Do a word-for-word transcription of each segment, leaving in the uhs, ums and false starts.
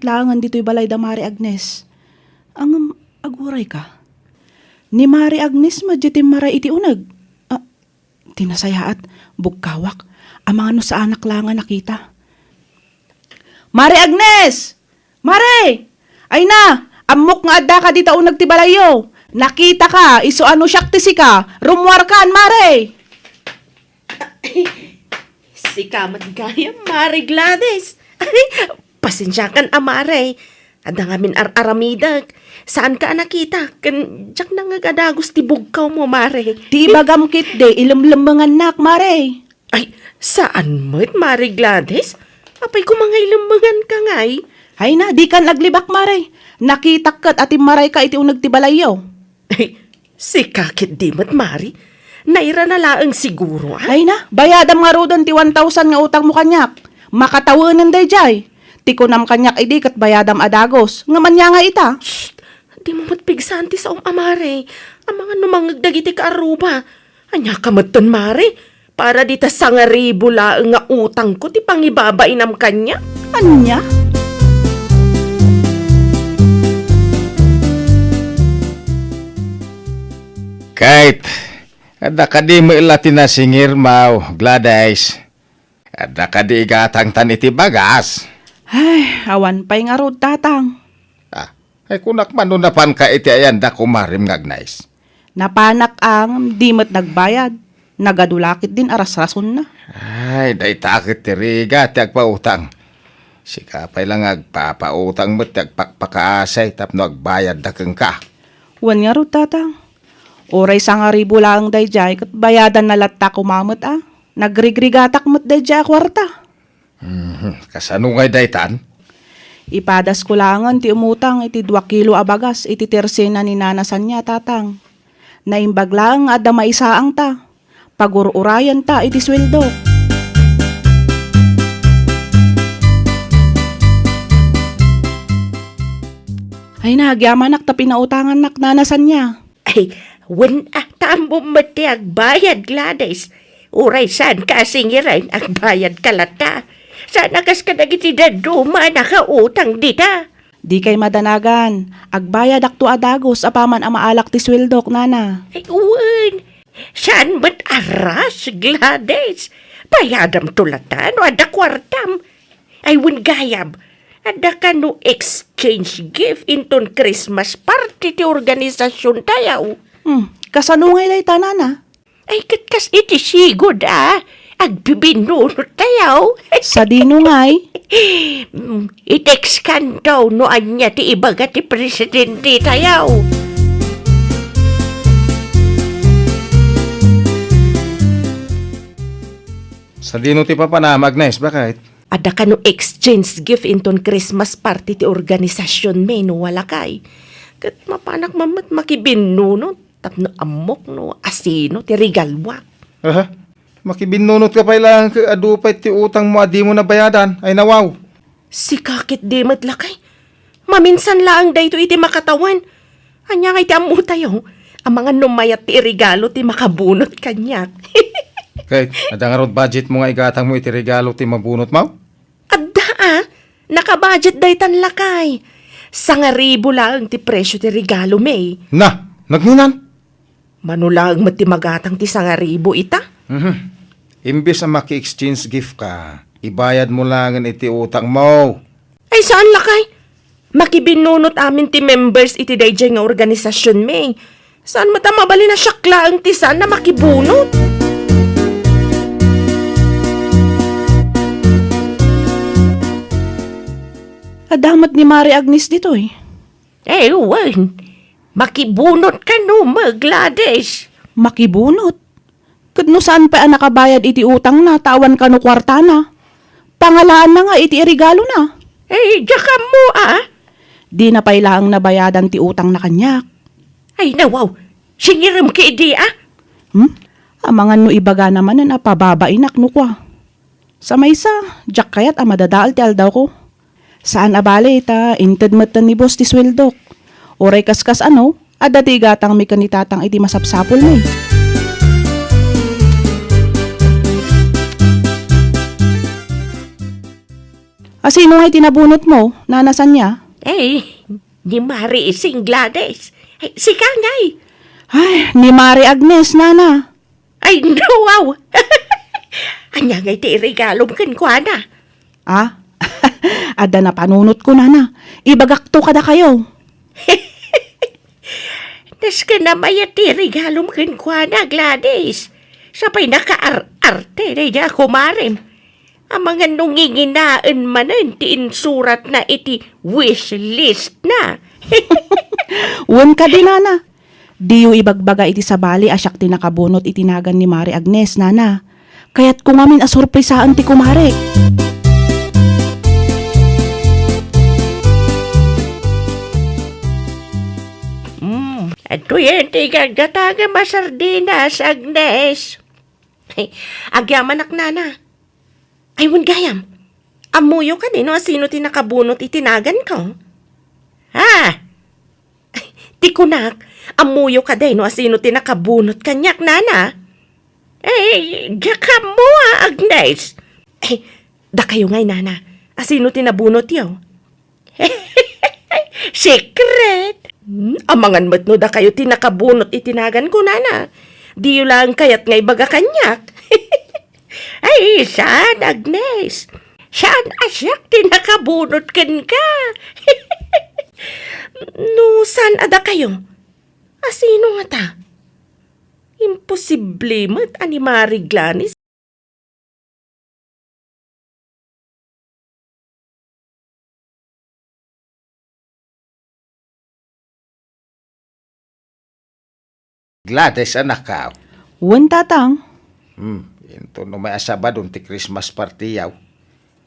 laengen ditoy balay da Mari Agnes. Ngem, aguray ka. Ni Mari Agnes met diay timmaray iti uneg. Ah, ti nasayaat, bugkawak. Amangan no saanak laeng a nakita. Mari Agnes! Mari! Ay na, ammok nga addaka dita uneg ti balayyo. Nakitaka, isu a no siak ti sika. Rummuarkan, Mari! Sika met gayam, Mari Gladys. Pasensiakan a, Mari. Adda ngamin ar-aramidek. Saanka a nakita, ken diak nangngeg a dagus ti bugkawmo, Mari. Ti ibagam ketdi, ilemlemmengannak, Mari. Ay, saan met, Mari Gladys? Apay koma nga ilemmenganka ngay? Ay na, dikan aglibak, Mari. Nakitak ket a timmarayka iti uneg ti balayyo. Ay, sika ketdi met, Mari. Nairana laeng siguro, a? Ay na, bayadam ngaruden ti one thousand nga utangmo kaniak. Makatawenen daydiay. Ti kunam kaniak idi ket bayadam a dagus. Ngem ania nga ita? Psst! Dimo met pigsaan ti saom a, Mari. Amangan no mangngeg dagiti kaarruba. Ania ka metten, Mari? Para dita sangaribu laeng nga utangko ti pangibabainam kaniak. Ania? Kate, adda kadi met la ti nasingirmo, Gladys? Adda kadi igatangtan iti bagas? Ay, awan pay ngarud, Tatang. Ah, ay kunak man no napanka iti ayan da kumarim nga Agnes. Napanak a ngem di met nagbayad. Nagadu la ketdin a rasrasonna. Ay, dayta ket ti rigat ti agpautang. Sika pay la nga agpapautang met ti agpakpakaasay tapno agbayadda kenka. Wen ngarud, Tatang. Uray sangaribu laeng daydiay ket bayadanna latta koma met a. Nagrigrigatak met daydiay a kuarta. Mhm. Kasano ngay daytan? Ipadasko laengen ti umutang iti dua kilo a bagas iti tersena ni Nana Sania, Tatang. Naimbag laeng nga adda maisaangta. Pagur-urayenta iti sueldo. Ay na, agyamanak ta pinautangannak, Nana Sania. Ay, wen a, ta ammom met ti agbayad, Gladys. Uray saanka a singiren, agbayadka latta. Saan a kas kadagiti dadduma a nakautang dita. Dikay madanagan, agbayadakto a dagus apaman a maalak ti sueldok, Nana. Ay, wen. Saan met a rush, Gladys. Bayadamto latta no adda kuartam. Ay, wen gayam, adda kano exchange gift inton Christmas party ti organisasiontayo? Hmm, kasano ngay dayta, Nana? Ay, ket kas iti sigud a agbibinnunot tayo. Sadino ngay? Mm, i-text kanto no ania ti ibaga ti presidente tayo. Sadino ti papanam, Agnes? Bakit? Adda kano exchange gift inton Christmas party ti organisasionmi no walakay. Ket mapanak man met makibinnunot tapno ammok no asino ti regaluak. Aha? Makibinnunot ka pay laeng ket adu pay ti utangmo a dimo nabayadan. Ay nawaw. Sika ketdi met lakay. Maminsan laeng daytoy iti makatawen. Ania nga iti ammotayo? Amangan no mayat ti iregalo ti makabunot kaniak. Kay, adda ngarud budgetmo nga igatangmo iti regalo ti mabunotmo? Adda a, nakabudget daytan lakay. Sangaribu laeng ti presio ti regalomi. Na, nagninan? Mano laeng met ti magatang ti sangaribu ita? Mhm. Imbes a maki-exchange gift ka, ibayadmo laengen iti utangmo. Ay, saan lakay? Makibinnunot amin ti members iti daydiay nga organisasionmi. Saan met a mabalin a siak laeng ti saan a makibunot? Adda met ni Mari Agnes ditoy. Eh, wen. Makibunot kano, Gladys. Makibunot? Ket no saan pay a nakabayad iti utangna, ta awan kano kuartana. Pangalaanna nga iti iregalona. Eh, diak ammo, a? Dina pay laeng nabayadan ti utangna kaniak. Ay, nawaw. Singirem ketdi, a? Hmm? Amangan no ibagana manen a pababainak no kua. Sa maysa, diak kayat a madadael ti aldawko. Saan a bale ta inted metten ni boss ti sueldok. Uray kaskasano, adda ti igatangmi ken ni tatang iti masapsapulmi. A, Sino ngay ti nabunotmo, Nana Sania? Ay, ni Mari Ising, Gladys. Ay, sika ngay. Ay, ni Mari Agnes, Nana. Ay, no, wow! Ania ngay ti iregalom kenkuana? Ah? Adda napanunotko, Nana. Ibagakto kadakayo. Nasken a mayat ti regalom kenkuana, Gladys. Sapay nakaar-arte daydi a kumarem. Amangan no nginginaen manen ti insuratna iti wish list na. Wen kadi, Nana. Diyo ibagbaga iti sabali a siak ti nakabunot iti nagan ni Mari Agnes, Nana. Kayatko ngamin a surprisaen ti kumarek. Mm, adtoyen ti igatgatagem a sardinas, Agnes. Agyamanak, Nana. Ay, wen gayam. Ammoyo kadi no asino ti nakabunot iti naganko? Ha? Ti kunak, ammoyo kadi no asino ti nakabunot kaniak, Nana? Eh, diak ammo a, Agnes. Eh, dakayo ngay, Nana. Asino ti nabunotyo? Secret! Hmm, amangan met no dakayo ti nakabunot iti naganko, Nana. Diyo laeng kayat nga ibaga kaniak. Ay, saan, Agnes? Saan a siak ti nakabunot kenka? No saan a dakayo, asino ngata? Imposible met a ni Mari Glanis. Gladys, anakkaw. Wen, Tatang. Hmm, intono may a Sabado ti Christmas party-yaw.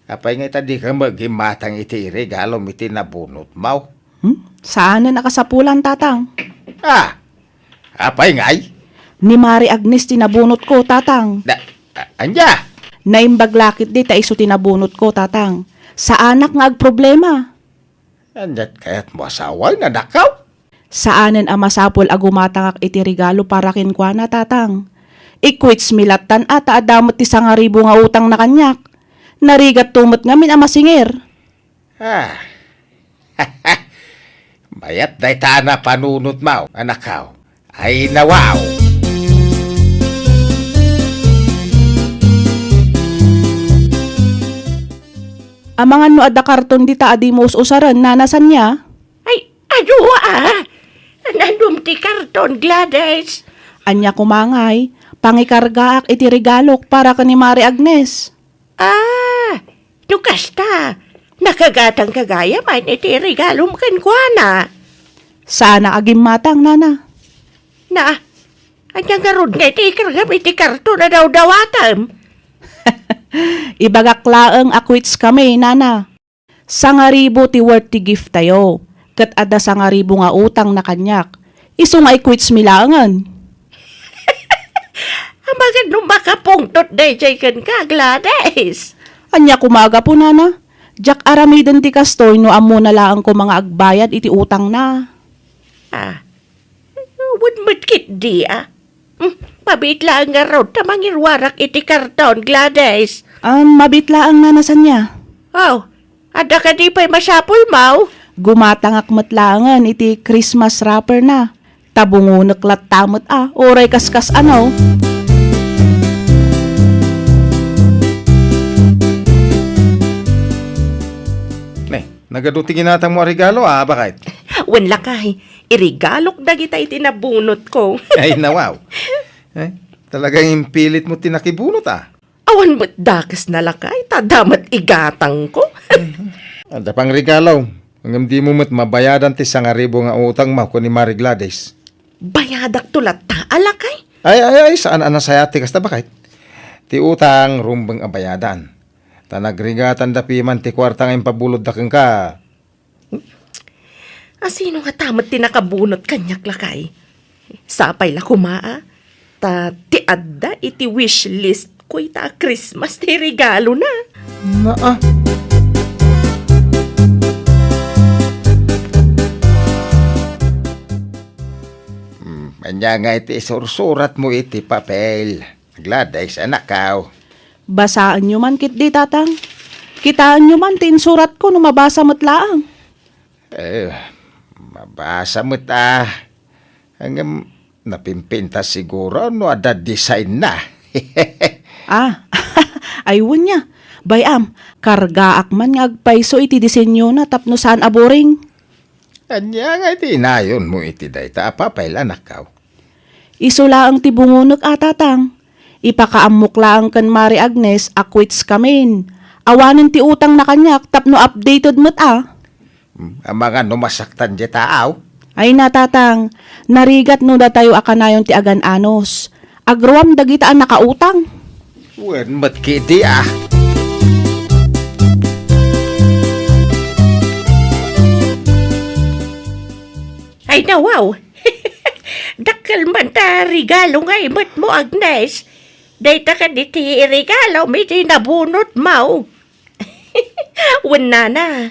Apay ngay ta dika met gimmatang iti iregalom iti nabunotmaw? Hmm? Saanen a kasapulan, Tatang. Ah! Apay ngay? Ni Mari Agnes ti nabunotko, Tatang. Da, a-, ania? Naimbag la ketdi ta isu ti nabunotko, Tatang. Saanak nga agproblema. Aniat kayatmo a sawen, anakkaw? Saanen a masapul a gumatangak iti regalo para kenkuana, Tatang. Ikwitsmi lattan a ta adda met ti sangaribu nga utangna kaniak. Narigatto met ngamin a masinger. Ah. Mayat dayta a napanunotmaw, anakkaw. Ay, nawaw! Amangan no adda karton dita a dimo us-usaren, Nana Sania? Ay, adu a! Nanom ti karton, Gladys? Ania koma ngay, pangikargaak iti regalok para ken ni Mari Agnes. Ah, no kasta, nakagatangka gayam iti regalom kenkuana. Saanak a gimmatang, Nana. Na, ania ngarud nga iti ikargam iti karton a dawdawatem? Ibagak laeng a quits kami, Nana. Sangaribu ti worth ti gift tayo, ket adda sangaribu nga utangna kaniak. Isu nga ikwitsmi laengen. Amangan no makapungtot daydiay kenka, Gladys. Ania koma a gapu, Nana? Diak aramiden ti kastoy no ammona laeng koma nga agbayad iti utangna. Ah, wen met ketdi a. Hmm, mabiit laeng ngarud ta mangiruarak iti karton, Gladys. Ah, mabiit laeng, Nana Sania. Oh, adda kadi pay masapulmo? Gumatangak met laengen iti Christmas wrapper na. Ta bungonek latta met a, uray kaskas-ano. Ne, nagadu ti ginatangmo a regalo, a, baket? Wen, lakay, iregalok dagita iti nabunotko. Ay, nawaw. Eh, talagang impilitmo ti nakibunot, a. Awan met dakesna, lakay, ta adda met igatangko. Adda pang regalo. Ngem dimo met mabayadan ti sangaribu nga utangmo ken ni Mari Gladys. Bayadakto latta, a, lakay? Ay, ay, ay, saan a nasayaat ti kasta, baket? Ti utang, rumbeng a bayadan. Ta nagrigatanda piman ti kuarta nga impabulodda kenka. Asino ngata met ti nakabunot kaniak, lakay? Sapay la koma a, ta ti adda iti wishlistko ita a Christmas ti regalona. Naa. Hmm, ania nga iti isursuratmo iti papel? Gladys, anakkaw. Basaenyo man ketdi, Tatang. Kitaenyo man ti insuratko no mabasa met laeng. Eh, mabasa met a. Ngem, napimpintas siguro no adda designna. Ah, ay wen nia. Bay-am, kargaak man nga agpayso iti disenyona tapno saan a boring. Ania nga iti inayonmo iti dayta a papel, anakkaw? Isu laeng ti bungonek a, Tatang. Ipakaammok laeng ken Mari Agnes a quits kamin. Awanen ti utangna kaniak tapno updated met a. Hmm, amangan no masaktan diay taaw? Ay na, Tatang, narigat no datayo a kanayon ti agan-anos. Agruam dagita a nakautang. Wen met ketdi a. Ay, nawaw. Dakkel man ta regalo nga imetmo, Agnes. Dayta kadi ti regalo mi ti nabunotmo. Wen, nana.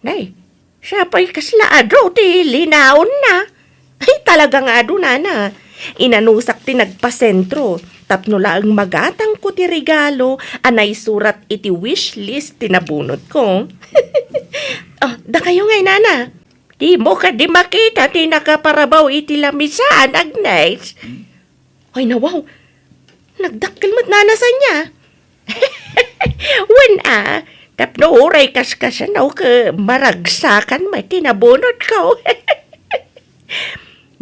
Nay, siya pay kasla adu ti linaonna. Ay, talaga nga adu, nana. Inanusak ti nagpasentro tapno laeng magatangko ti regalo a naisurat iti wishlist ti nabunotko. Oh, dakayo ngay, nana. Dimo kadi makita ti nakaparabaw iti lamisaan, Agnes? Ay, nawaw. Nagdakkel met nana sania. Wen a, tapno uray kaskasano ket maragsakan met ti nabunotko.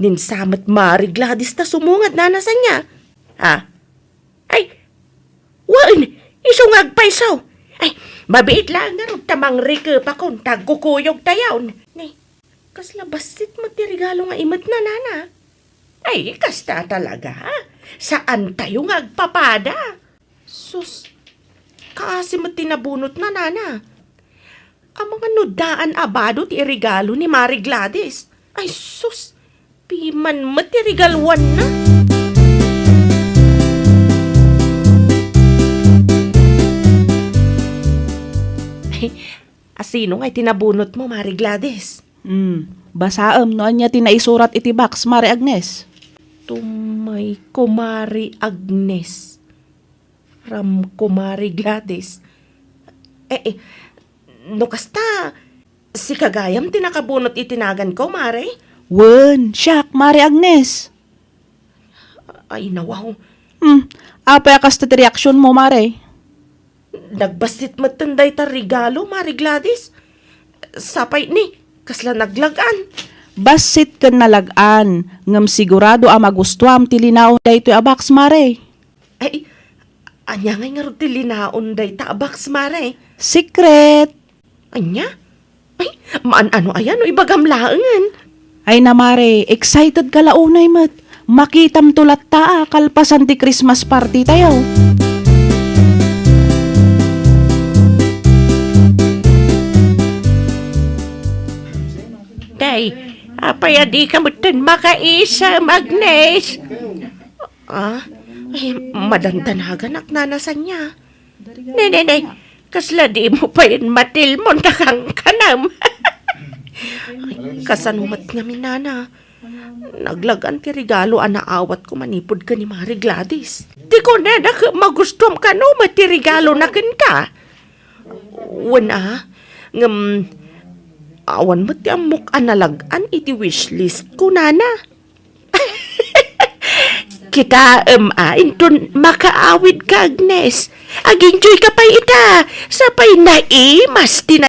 Ninsa met Mari Gladys ta sumungad nana sania. Ah. Ay, wen, isu nga agpayso. Ay, mabiit laeng ngarud ta mangrikepakon ta agkukuyogtayon. Ni, kasla bassit met ti regalo nga imetna, nana. Ay, kasta talaga. Saantayo nga agpapada. Sus, kaasi met ti nabunotna, nana. Amangan no daan a bado ti iregalo ni Mari Gladys. Ay, sus, piman met ti regaluanna. Ay, asino ngay ti nabunotmo, Mari Gladys? Hmm, basaem no ania ti naisurat iti box, Mari Agnes. Tumay ko, Mari Agnes. Ram ko, Mari Gladys. Eh, eh, no kasta, sika gayam ti nakabunot iti naganko, Mari? Wen, siak, Mari Agnes. Ay, nawaw. Hmm, apay a kasta ti reaksionmo, Mari? Nagbassit metten dayta regalo, Mari Gladys. Sapay ni, kasla naglag-an. Bassit ken nalag-an, ngem sigurado a magustuam ti linaon daytoy a box, Mari. Ay, ania ngay ngarud ti linaon dayta a box, Mari? Secret. Ania? Ay, maan-ano aya no ibagam laengen? Ay na, Mari, excited ka la unay met. Makitamto latta a kalpasan ti Christmas party tayo. Day, apay a dika metten makaisem, Agnes? Ah, ay, madandanaganak nana sania. Ne, ne, ne, kasla dimo payen matilmon ta kankanam. Ay, kasano met ngamin, nana? Naglag-an ti regalo a naawatko manipud ken ni Mari Gladys. Ti kunana ket magustuam kano met ti regalona kenka. Wen a, ngem awan met ti ammok a nalag-an iti wishlist ko, nana. Kitaem a, inton makaawidka, Agnes. Ag-enjoy ka pay ita. Sapay naimas ti na-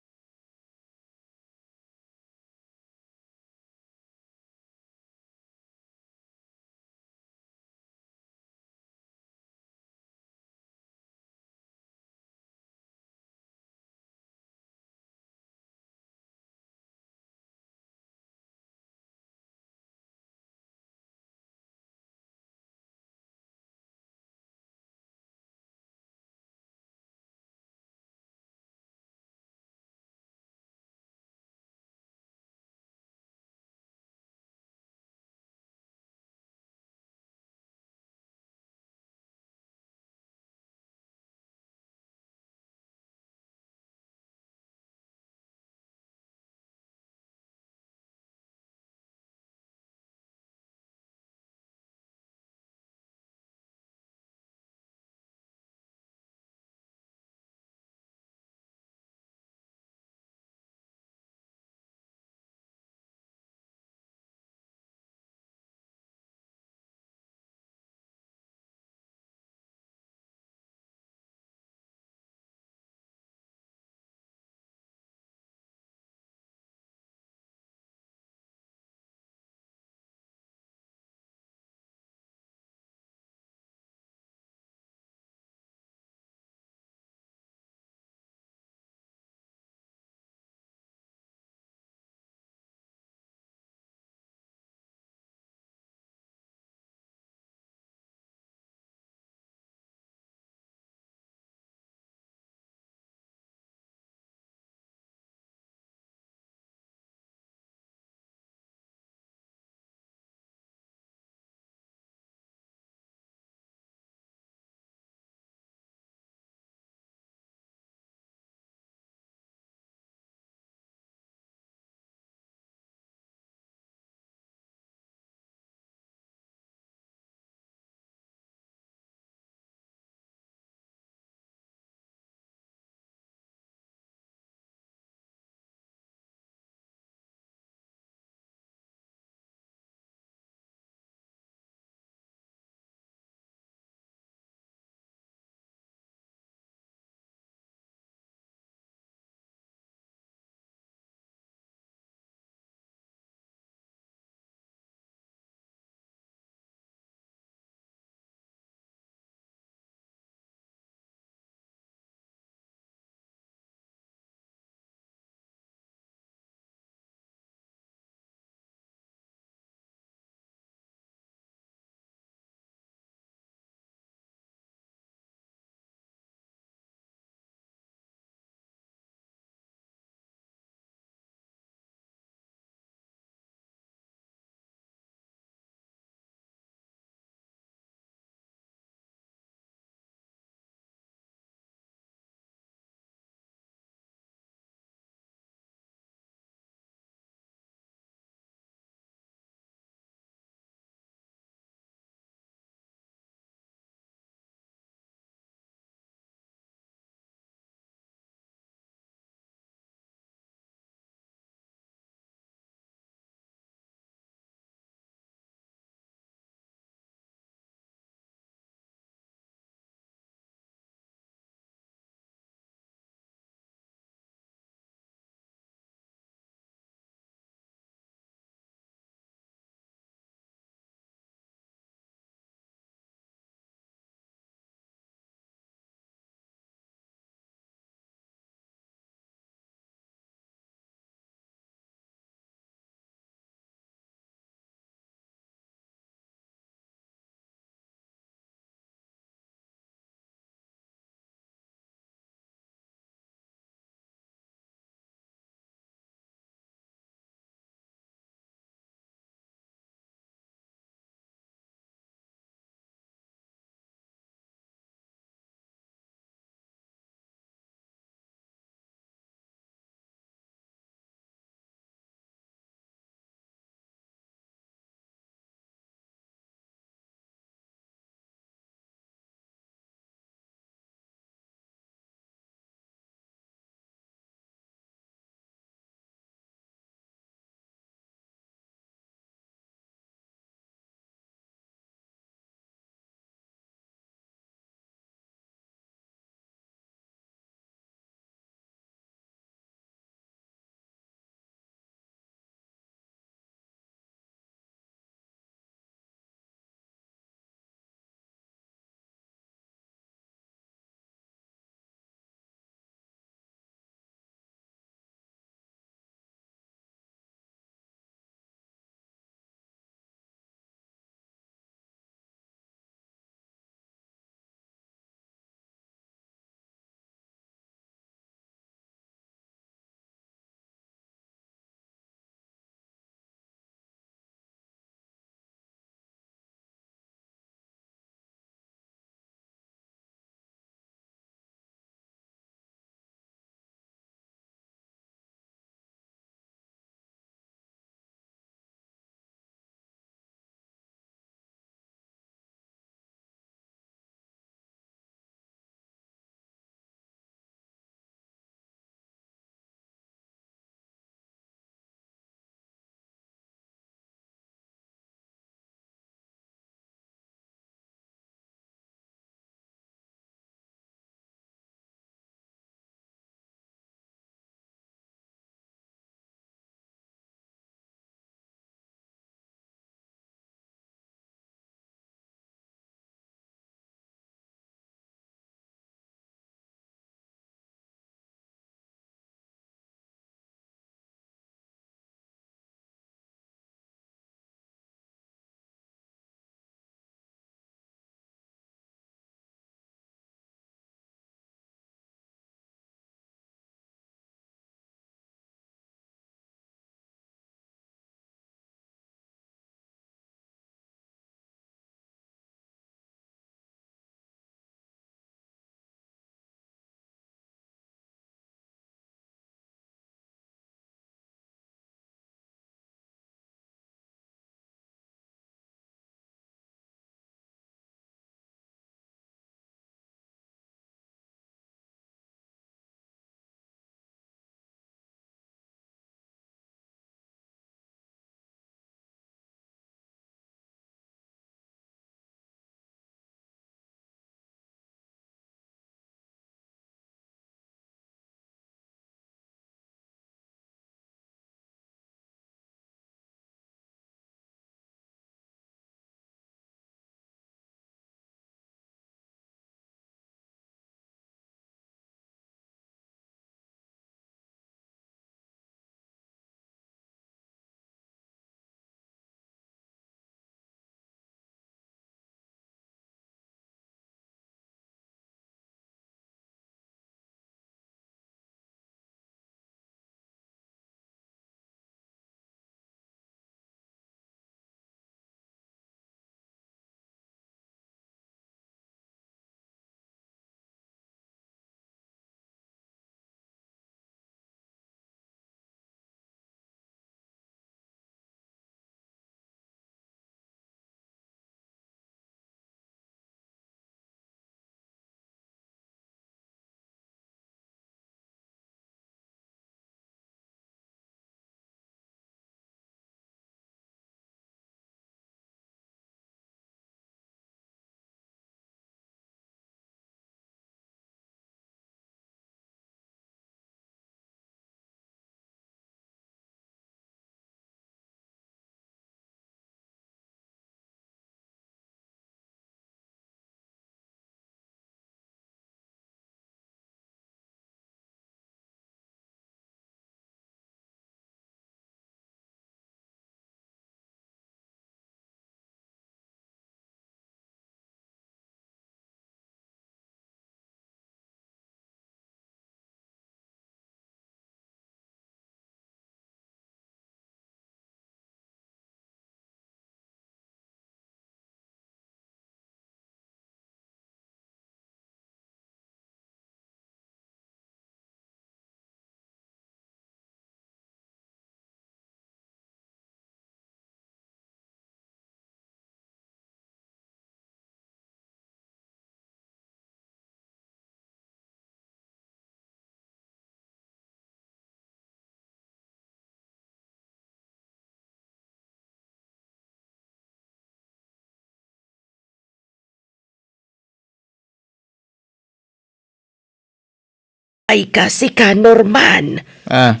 Ay ka, sika, Norman. Ah.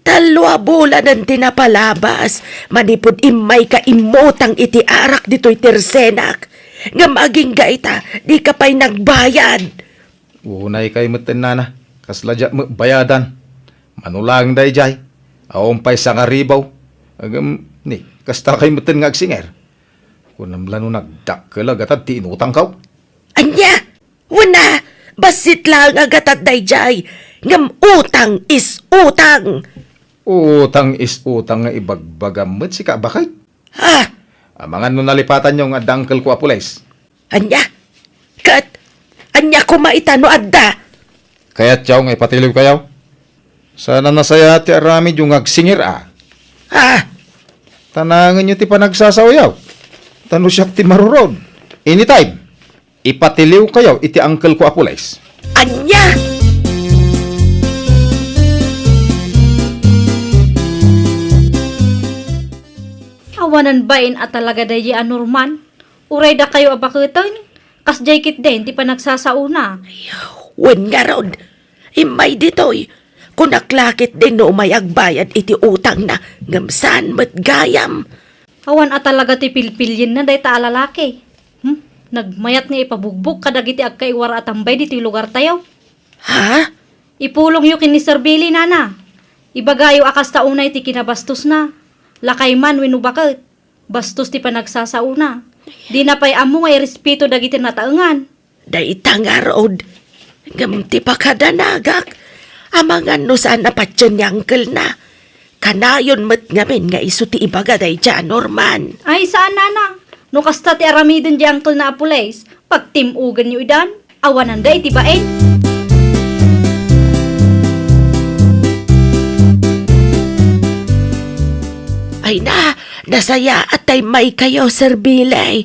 Tallo a bulanen ti napalabas manipud immayka immutang iti arak ditoy tersenak. Ngem agingga ita, dika pay nagbayad. Unay kay metten, nana. Kasla diak met bayadan. Mano laeng daydiay. Awan pay sangaribaw. Agem, ni, kasta kay metten nga agsinger. Kunam la no nagdakkel a gatad ti inutangko. Ania? Wen a, bassit laeng a gatad daydiay, ngem utang is utang. Utang is utang nga ibagbagam met sika, baket. Ha? Amangan no nalipatanyo nga adda angkelko a pulis. Ania? Ket ania koma ita no adda? Kayatyo nga ipatiliwkayo? Saan a nasayaat ti aramidyo nga agsinger a. Ha? Tanangenyo ti panagsasaoyo. Ta no siak ti marurod, anytime, ipatiliwkayo iti angkelko a pulis. Ania? Awanan bain a talaga daydi a Norman. Uray dakayo a baketen, kasdiay ketdin ti panagsasaona. Wen ngarud, immay ditoy. Kunak la ketdin no umay agbayad iti utangna, ngem saan met gayam. Awan a talaga ti pilpilienna dayta a lalaki. Hmm? Nagmayat nga ipabugbog kadagiti agkaiwara a tambay ditoy lugartayo. Ha? Ipulongyo ken ni Sir Billy, nana. Ibagayo a kasta unay ti kinabastosna. Lakay man wenno baket. Bastos ti panagsasaona. Dina pay ammo nga irespeto dagiti nataengan. Dayta ngarud, ngem ti pakadanagak, amangan no saan a patien ni angkelna. Kanayon met ngamin nga isu ti ibaga daydiay a Norman. Ay, saan, nana. No kasta ti aramiden di angkelna a pulis, pagtim-ogenyo idan. Awananda iti bain. Ay na, nasayaat ta immaykayo, Sir Billy.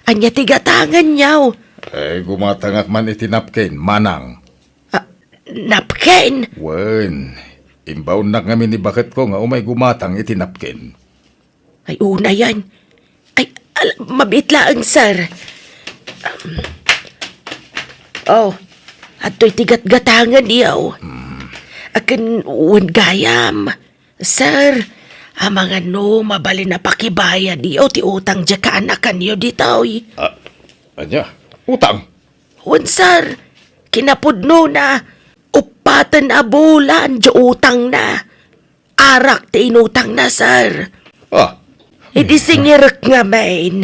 Ania ti gatangenyo? Ay, gumatangak man iti napkin, manang. Ah, napkin? Wen, imbaonnak ngamin ni baketko nga umay gumatang iti napkin. Ay, unayen. Ay, al-, mabiit laeng, sir. Um, oh, adtoy ti gatgatangenyo. Hmm. Akin wen gayam. Sir, amangan no mabalin a pakibayadyo ti utang diay kaanakanyo ditoy. Ah, ania? Utang? Wen, sir. Kinapudnona, uppaten a bulan diay utangna. Arak ti inutangna, sir. Ah. Idi singirek ngamin,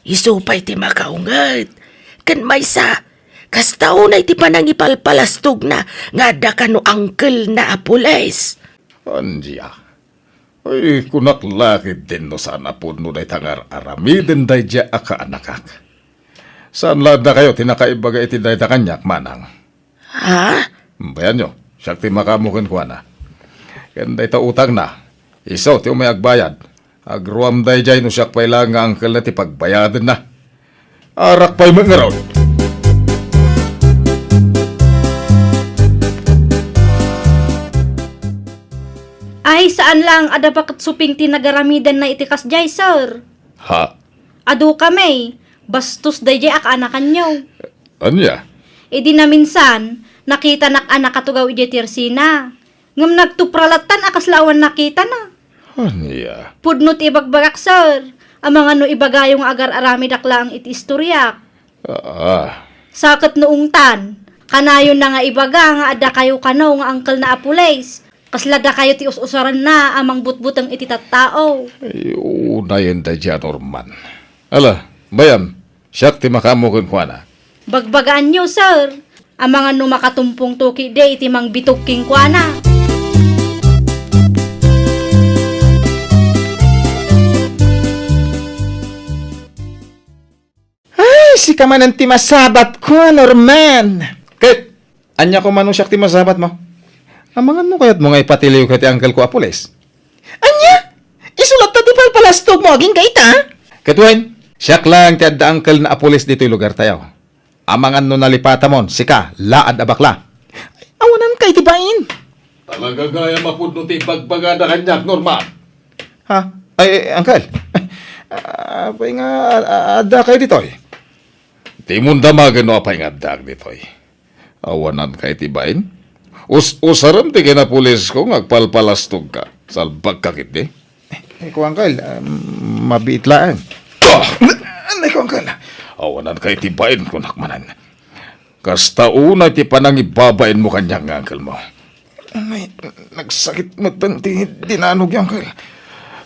isu pay ti makaunget. Ken maysa, kasta unay ti panangipalpalastogna nga adda kano angkelna a pulis. Ania? Ay, kunak la ketdin no saan a pudno dayta nga ar-aramiden daydiay a kaanakak. Saan la dakayo ti nakaibaga iti dayta kaniak, manang? Ha? Bayanyo, siak ti makaammo kenkuana. Ken dayta utangna, isu ti umay agbayad. Agruam daydiay no siak pay laeng nga angkelna ti pagbayadenna. Arak pay met ngarud. Ay, saan lang, adda baket suping ti nagaramidanna iti kasdiay, sir. Ha? Adu kami, bastos daydiay a kaanakanyo. Ania? Idi naminsan, nakitanak a nakatugaw idiay tersena. Ngem nagtupra lattan a kasla awan nakitana. Ania? Pudno ti ibagbagak, sir. Amangan no ibagayo nga agar-aramidak laeng iti istoriak. Ah. Sa ket no ungtan, kanayonna nga ibaga nga adda kayo kano nga angkelna a pulis. Kasla dakayo ti us-usaranna a mangbutbuteng iti tattao. Ay, unayen daydiay a Norman. Ala, bayam, siak ti makaammo kenkuana. Bagbagaanyo, sir. Amangan no makatumpongto ketdi iti mangbitog kenkuana. Ay, sika manen ti masabatko, Norman. Ket, ania koma no siak ti masabatmo? Amangan no kayatmo nga ipatiliwka ti angkelko a pulis? Ania? Isu latta ti palpalastogmo agingga ita? Ket wen, siak laeng ti adda angkelna a pulis ditoy lugartayo. Amangan no nalipatamon, sika, laad a bakla. Awananka iti bain. Talaga gayam a pudno ti ibagbagada kaniak, Norman. Ha? Ay, ay, uncle. Apay nga, a-, a-, adda kayo ditoy? Dimon damagen no apay nga addaak ditoy. Awananka iti bain? Us-usarem ti kinapulisko nga agpalpalastogka. Salbagka ketdi. Eh, ko, Uncle, ah, mabiit laeng. Ah! Anay ko, Uncle. Awanan kay ti bain, kunak manen. Kasta unay ti panangibabainmo kaniak nga uncle mo. Anay, nagsakit metten ti dinanogyo, Uncle.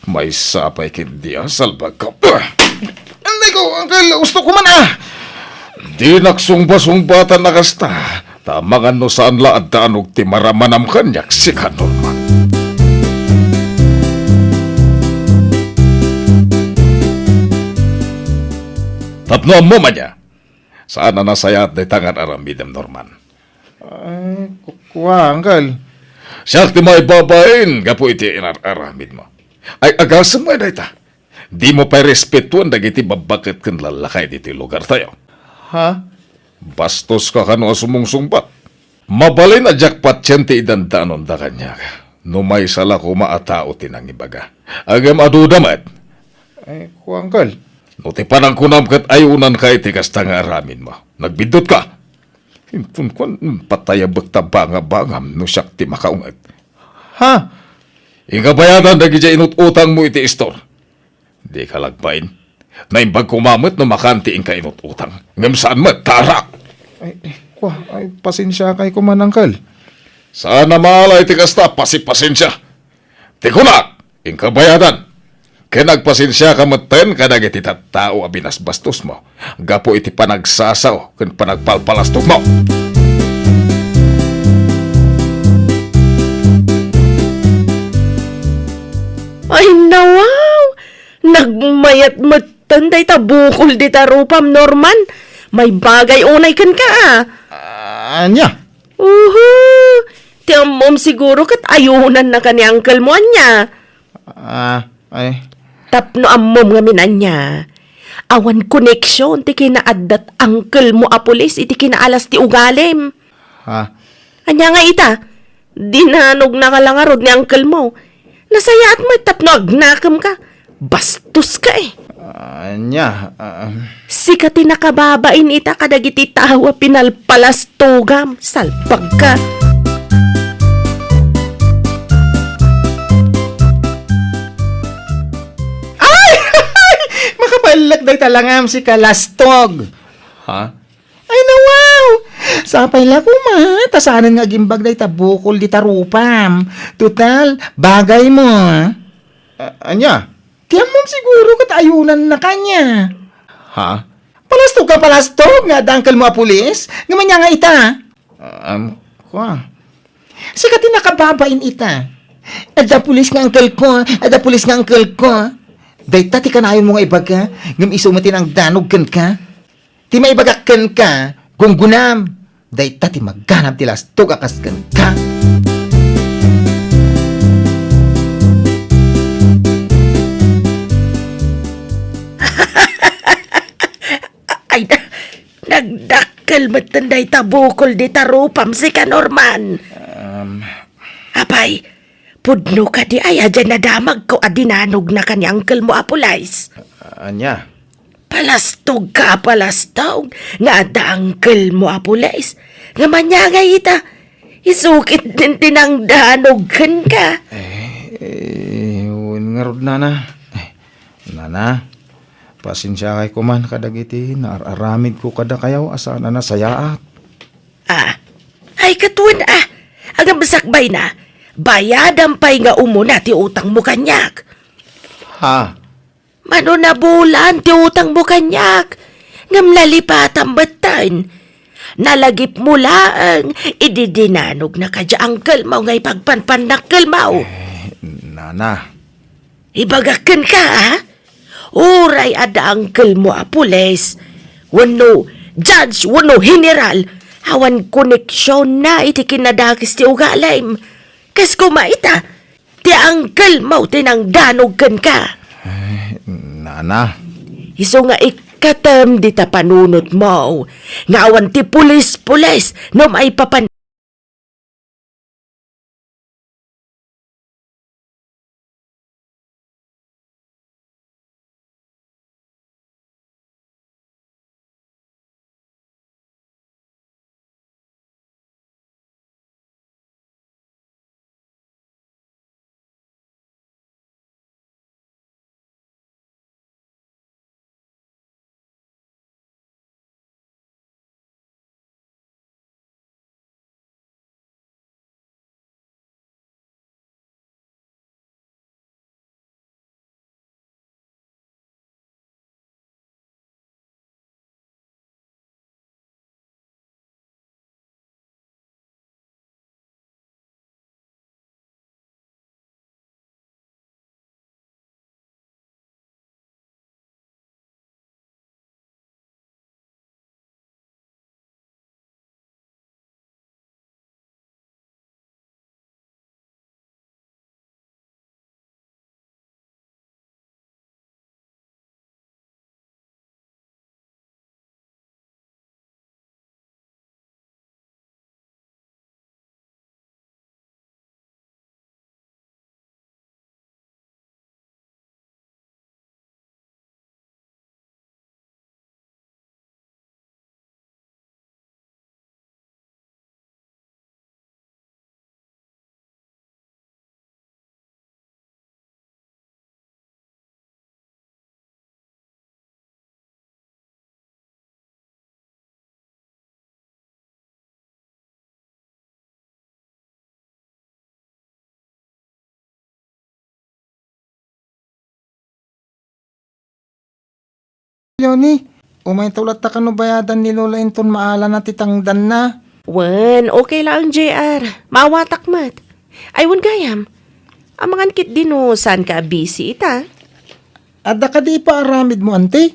Maysa pay ketdi a salbagka. Anay ko, Uncle, ustok ko man, ah! Dinak sungba-sungbatan a kasta, ta amangan no saan la a danog ti maramanam kaniak, sika, Norman. Tapno ammom ania, saan a nasayaat dayta nga ar-aramidem, Norman. Ay, ku-, kua, Uncle. Siak ti maibabain gapu iti inar-aramidmo. Ay, agasem met dayta. Dimo pay respetuen dagiti babbaket ken lallakay ditoy lugartayo. Ha? Bastoska kano a sumungsungbat. Mabalin a diak patien ti idandanonda kaniak no maysa la koma a tao ti nangibaga. Ngem aduda met. Ay, kua, Uncle. No ti panagkunam ket ayunanka iti kasta nga aramidmo, nagbiddutka. Inton kuan, patayabek ta bangabangam no siak ti makaunget. Ha? Inka bayadan dagidiay inut-utangmo iti istor. Dika lagbain. Naimbag koma met no makan ti inka inut-utang. Ngem saan met, tarak! Ay, ay, kua, ay, pasensiakay koma, Uncle. Saan a maalay ti kasta, pasipasensia. Ti kunak, inka bayadan. Ken agpasensiaka metten kadagiti tattao a binasbastosmo gapu iti panagsasao ken panagpalpalastogmo. Ay, nawaw! Nagmayat metten dayta bukol dita rupam, Norman. Maibagay unay kenka, a. Ania? Uhu! Ti ammom siguro ket ayunannaka ni uncle mo, ania? Ah, ay. Tapno ammom ngamin, ania, awan koneksion ti kinaaddat uncle mo a pulis iti kinaalas ti ugalim. Ha? Ania nga ita? Dinanognaka la ngarud ni uncle mo. Nasayaat met tapno agnakemka. Bastoska, eh. Ania, ah, Sika ti nakababain ita kadagiti tao a pinalpalastogam. Salbagka. Ay! Makaballak dayta langam, sika, lastog. Ha? Ay, nawaw! Sapay la koma, ta saanen nga agimbag dayta bukol dita rupam. Total, bagaymo. A-, ania? Ti ammom siguro ket ayunannaka, ania. Ha? Palastog ka, palastog nga adda uncle mo a pulis? Ngem ania nga ita? Um, kua. Sika ti nakababain ita. Adda pulis nga uncle ko, adda pulis nga uncle ko. Dayta ti kanayonmo nga ibaga, ngem isu met ti nangdanog kenka. Ti maibagak kenka, gunggonam. Dayta ti maganab ti lastog a kas kenka. Ay, na-, nagdakkel metten dayta bukol dita rupam, sika, Norman. Um, Apay, pudno kadi aya diay nadamagko a dinanognaka ni uncle mo a pulis? Ania? Palastog ka, palastog, nga adda uncle mo a pulis. Ngem ania nga ita, isu ketdin ti nangdanog kenka. Eh, eh, wen ngarud, nana. Eh, nana, pasensiakay koman kadagiti naar-aramidko kadakayo a saan a nasayaat. Ah, ay, ket wen, ah, agabsak bay na, bayadam pay nga umuna ti utangmo kaniak. Ha? Mano nabulan ti utangmo kaniak, ngem nalipatam metten. Nalagipmo laeng idi dinanognaka diay uncle mo nga ipagpanpannakkel mo. Eh, nana. Ibagak kenka, a? Uray adda uncle mo a pulis, wenno judge, wenno general, awan koneksionna iti kinadakes ti ugalim. Kas koma ita, ti uncle mo ti nangdanog kenka. Ay, nana. Isu nga ikkatem dita panunot mo nga awan ti pulis-pulis no maipapan Leonie, umayta latta kano bayadan ni Lola inton maalana ti tangdanna. Wen, okay laeng, J R. Maawatak met. Ay, wen gayam. Amangan ketdi no saanka a busy ita. Adda kadi ipaaramidmo, anti?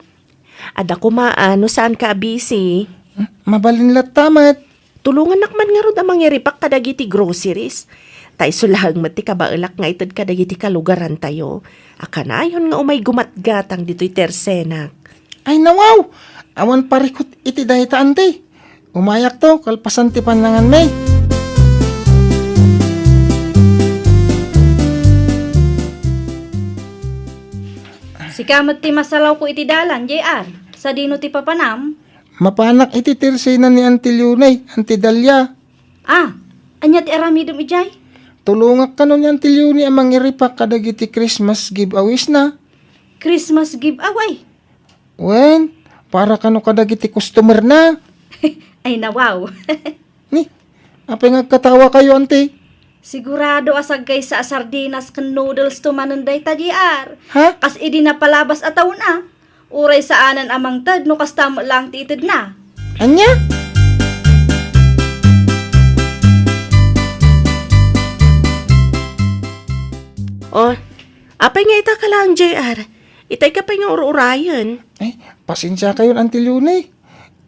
Adda koma a no saanka a busy. Hmm, mabalin latta met. Tulongannak man ngarud a mangiripak kadagiti groceries. Ta isu laeng met ti kabaelak nga ited kadagiti kalugarantayo a kanayon nga umay gumatgatang ditoy tersenak. Ay, nawaw! Awan parikut iti dayta, anti. Umayakto, kalpasan ti pannanganmi. Sika met ti masalawko iti dalan, J R. Sadino ti papanam? Mapanak iti tersena ni Auntie Leonie, Auntie Dalia. Ah, ania ti aramidem idiay? Tulongak kano ni Auntie Leonie a mangiripak kadagiti Christmas giveaways na. Christmas giveaway? Wen, para kano kadagiti customer na. Ay, nawaw. Ni, apay nga agkatawakayo, anti? Sigurado a saggaysa a sardinas ken noodles to manen dayta, J R. Ha? Kas idi napalabas a taon a. Uray saanen a mangted no kasta met laeng ti itedna. Ania? Oh, apay nga ita ka laeng, J R? Itay ka pay nga ur-urayen. Ay, pasensia kayon, Auntie Leonie.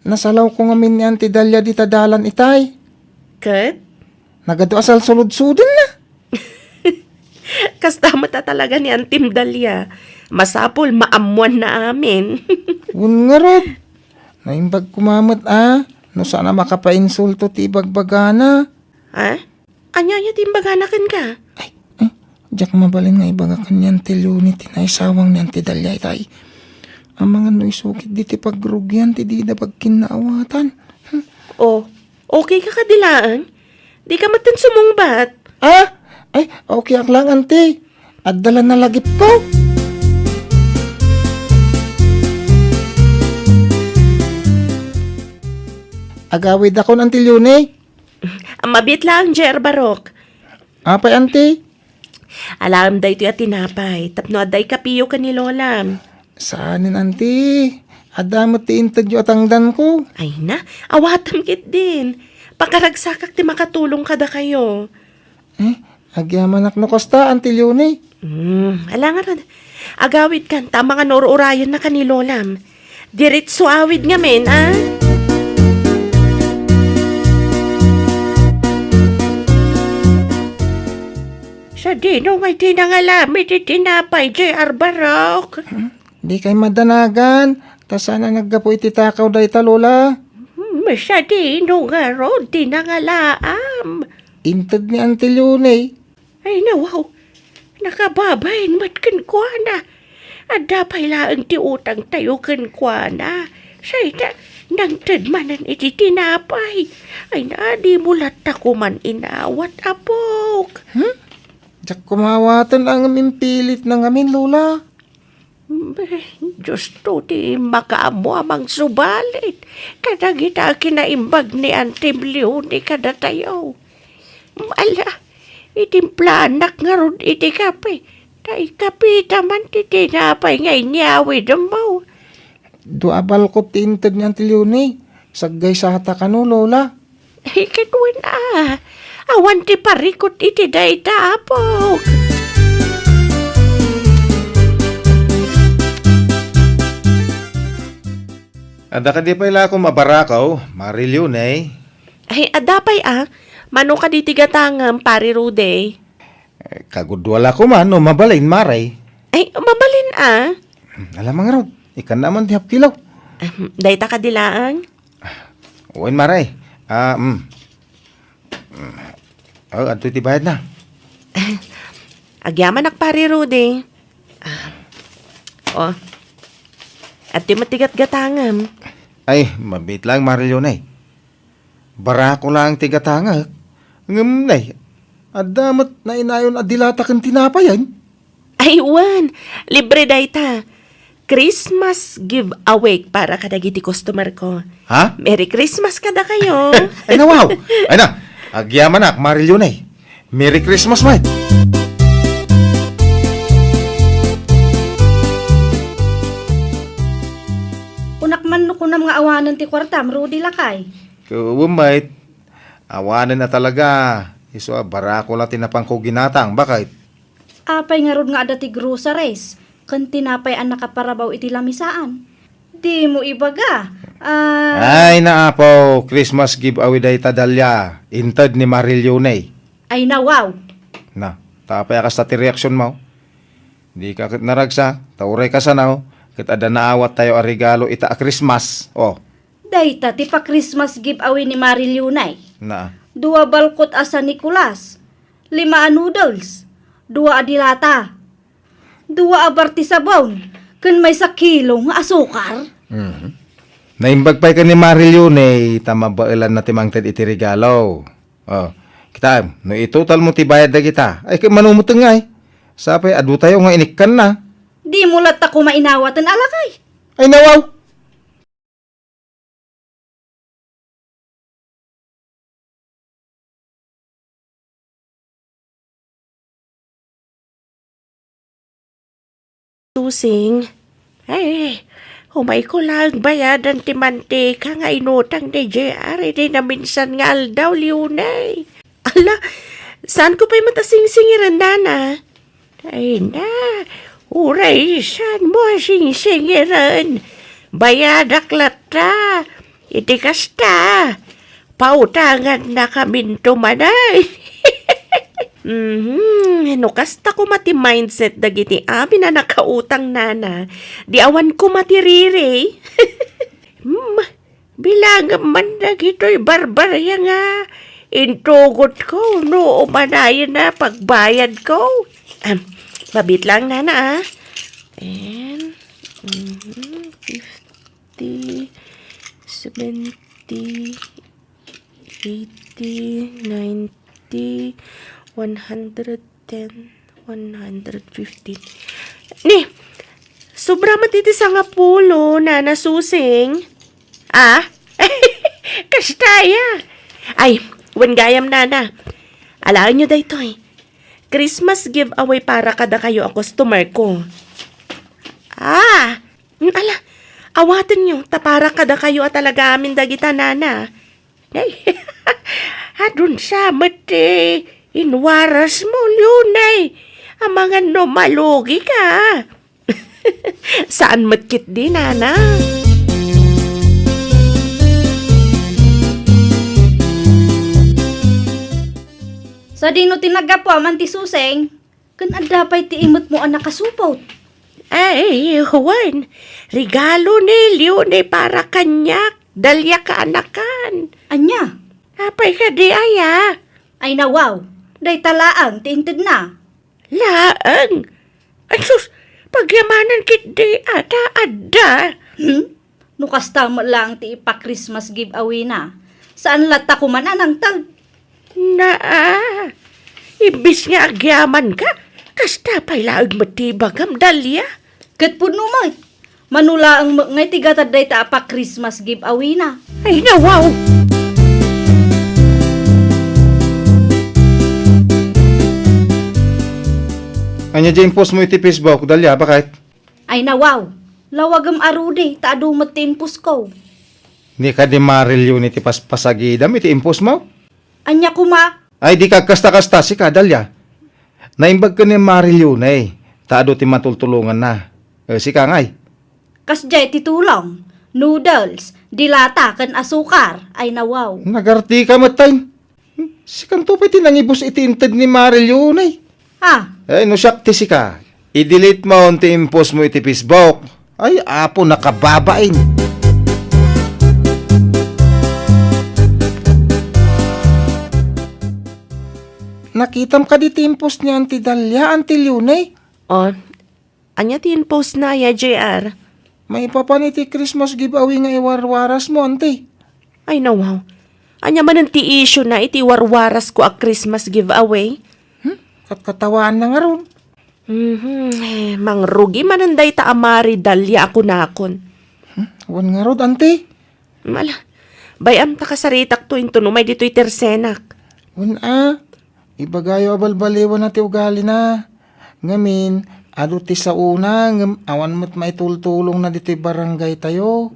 Nasalawko ngamin ni Auntie Dalia dita dalan itay. Ket? Nagadu a salsulodsodenna. Kasta met a talaga ni Auntie Dalia. Masapul, maammoanna amin. Wen ngarud. Naimbag koma met a, no saan a makapainsulto ti ibagbagana. Ha? Ania, ania ti imbagana kenka? Ay, eh, diak mabalin nga ibaga ken ni Auntie Leonie ti naisawang ni Auntie Dalia itay. Amangan no isu ketdi ti pagrugian ti dida pagkinnaawatan. Hmm. Oh, okay ka kadi laeng? Di ka met sumungbat? Ah? Ay, okay ak lang, anti. Adda la nalagipko. Agawidakon, Auntie Leonie. Mabiit laeng, J R Barok. Apay, anti? Alaem daytoy a tinapay, tapno adda ikapiyo ken ni Lolam. Saanen, anti. Adda met ti intedyo a tangdanko. Ay na, awatem ketdin. Pakaragsakak ti makatulong kadakayo. Eh, agyamanak no kasta, Auntie Leonie. Hmm, ala ngarud. Agawidkan, ta amangan no ur-urayenna ken ni Lolam. Diretso awid ngamin, a? Sadino ngay ti nangalam iti tinapay, J R Barok? Hmm? Dikay madanagan, ta saan a naggapu iti takaw dayta, Lola. Hmm, sadino ngarud ti nangalaam? Inted ni Auntie Leonie. Ay, nawaw. Nakababain met kenkuana. Adda pay laeng ti utangtayo kenkuana. Say ta, nangted manen iti tinapay. Ay na, dimo latta koman inawat, apok. Hmm? Diak koma awaten a ngem impilitna ngamin, Lola. Be, Diosto ti makaammo a mangsubalit kadagita a kinaimbag ni Auntie Leonie kadatayo. Ala, itimplaannak ngarud iti kape, ta ikapita man ti tinapay nga inyawidemmo. Dua a balkot ti inted ni Auntie Leonie. Saggaysata kano, Lola? Ay, ket wen a, awan ti parikut iti dayta, apok. Adda kadi pay la koma barakaw, Mari Leonie? Ay, adda pay a. Mano kadi ti gatangem, Pari Rudy? Eh, kagudua la koma no mabalin, Mari. Ay, mabalin a. Hmm, ala ngarud, ikkanna man ti half kilo. Ahem, dayta kadi laeng? Wen, Mari. Ah, mm. Mm. Oh, adtoy ti bayadna. Agyamanak, Pari Rudy. Ah. Oh. Adtoy met ti gatgatangem. Ay, mabiit laeng, Mari Leonie. Barako laeng ti gatangek. Ngem, nay, adda met nainayon a dilata ken tinapayen? Ay, wen. Libre dayta. Christmas giveaway para kadagiti customer ko. Ha? Merry Christmas kadakayo. Ay, nawaw. Ay na, agyamanak, Mari Leonie. Merry Christmas, mate. Kunam nga awanen ti kuartam, Rudy, lakay. Ket wen met, awanen a talaga. Isu a barako la ti napanko ginatang, baket? Apay ngarud nga adda ti groceries ken tinapay a nakaparabaw iti lamisaan? Dimo ibaga. Ah. Ay, naapo, Christmas giveaway dayta, Dalia. Inted ni Marilune. Ay, nawaw. Na, ta apay a kasta ti reaksionmo? Dika ket naragsak, ta uray kasano, ket adda naawattayo a regalo ita a Christmas. Oh. Dayta ti pa-Christmas giveaway ni Marilune. Na. Dua balkot a San Nicolas, lima a noodles, dua a dilata, dua a bar ti sabon, ken maysa kilo nga asukar. Mhm. Naimbag pay ken ni Marilune ta mabaelanna ti mangted iti regalo. Oh, kitaem, no itotalmo ti bayad dagita, ay ket manumuteng ngay. Sapay, adutayo nga inikkanna. Dimo latta koma inawaten a lakay. Ay, nawaw! Susing, ay, umayko laeng bayadan ti mantika nga inutang ni J R idi naminsan nga aldaw, Leonay. Ala, saanko pay met a singsingiren, nana? Ay na, uray saanmo a singsingiren. Bayadak latta. Iti kasta, pautangannakaminto manen. Mhm, no kasta koma ti mindset dagiti amin a nakautang, nana, di awan koma ti riri. Hmm, bilangem man dagitoy barbaria nga intugotko no umanayen a pagbayadko. Am, mabit lang, nana, ah. And, mhm, fifty, seventy, eighty, ninety, one hundred ten, one hundred fifteen. Ni, sobra met iti sangapulo, Nana Susing. Ah? Kasta aya. Ay, wen gayam, Nana. Alaenyo daytoy. Christmas giveaway para kadakayo a customer ko. Ah, ala, awatenyo, ta para kadakayo a talaga amin dagita, Nana. Ay, adun sa met ti inwarasmo, Leonay. Amangan no malugika. Saan met ketdi, Nana? Sadino ti naggapuam, Auntie Suseng? Ken adda pay ti imetmo a nakasupot? Ay, wen. Regalo ni Leone para kaniak, Dalia kaanakan. Ania? Apay kadi aya? Ay, nawaw. Dayta laeng ti intedna. Laeng? Ay, sus, pagyamanan ketdi a ta adda. Hmm? No kasta met laeng ti ipa-Christmas giveaway-na, saan latta koma a nangted? Naa, imbes nga agyamanka, kasta pay laeng met ti ibagam, Dalia. Ket pudno met, mano laeng met nga iti gatad dayta a pa-Christmas giveaway-na. Ay, nawaw! Ania diay impostmo iti Facebook, Dalia, baket? Ay, nawaw. Lawagem a Rudy, ta adu met ti imposko. Ni kadi Marilio ni ti paspasagidam iti impostmo? Ania koma? Ay, di ka kasta-kasta, sika, Dalia. Naimbag ken ni Marilio, nay, ta adu ti matultulonganna. Eh, sika, ngay? Kasdiay ti tulong, noodles, dilata, ken asukar. Ay, nawaw. Nagarti ka met, tay. Hmm, sikanto pay ti nangibus iti inted ni Marilio, nay. Ah. Eh, no siak ti sika, i-delete mo ti impostmo iti Facebook. Ay, apo, nakababain. Nakitam kadi ti impost ni Auntie Dalia, Auntie Leone? Oh, ania ti impostna aya, J R? Maipapan iti Christmas giveaway nga iwarwarasmo, Auntie. Ay, nawaw. Ania manen ti issue-na iti iwarwarasko a Christmas giveaway? Hmm? Katkatawaanna ngarud. Mhm. Eh, mangrugi manen dayta a Mari Dalia a kunakon. Hmm? Wen ngarud, Auntie? Mala. Bay-am ta kasaritakto inton umay ditoy tersenak. Wen a, ibagayo a balbaliwanna ti ugalina. Ngamin, adu ti saona, ngem awan met maitultulongna ditoy barangaytayo.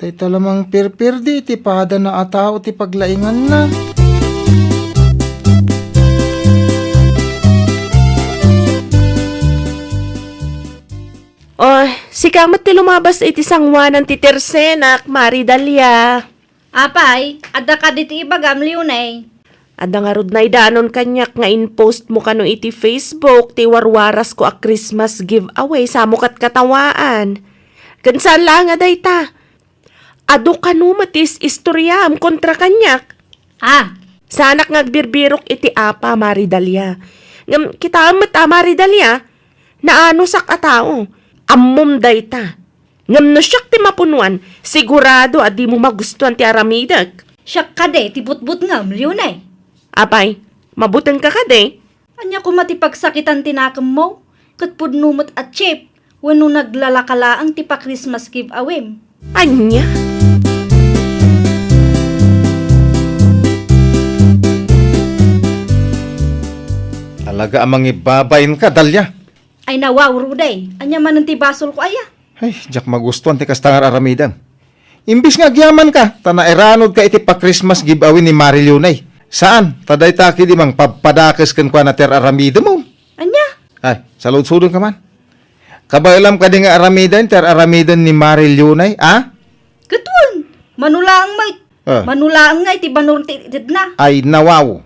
Dayta la mangpirpirdi iti padana a tao ti paglainganna. Oh, sika met ti lumabas iti sangoanan ti tersenak, Mari Dalia. Apay, adda kadi ti ibagam, Leone? Adda ngarud naidanon kaniak nga in-post mo kano iti Facebook ti warwarasko a Christmas giveaway, samo ket katawaan. Ken saan laeng a dayta. Adu kano met ti is-istoriam kontra kaniak. Ah. Saanak nga agbirbirok iti apa, Mari Dalia. Ngem kitaem met a, Mari Dalia, naanusak a tao. Ammom dayta. Ngem no siak ti mapunuan, sigurado a dimo magustuan ti aramidek. Siak kadi ti butbutngem, Leone. Apay, mabutengka kadi? Ania koma ti pagsakitan ti nakemmo? Ket pudno met a cheap wenno naglalaka laeng ti pa-Christmas giveaway-m. Ania? Talaga a mangibabainka, Dalia. Ay, nawaw, Rudy. Ania manen ti basolko aya? Ay, diak magustuan ti kasta nga ar-aramidem. Imbis nga agyamanka, ta nairanudka iti pa-Christmas giveaway ni Mari Leone. Saan? Ta dayta kadi mangpabpadakes kenkuana ti ar-aramidem. Ania? Ay, saludsodonka man. Kabaelam kadi nga aramiden ti ar-aramiden ni Mari Leone, a? Ket wen, mano laeng met. Ah. Mano laeng nga iti banor ti itedna. Ay, nawaw.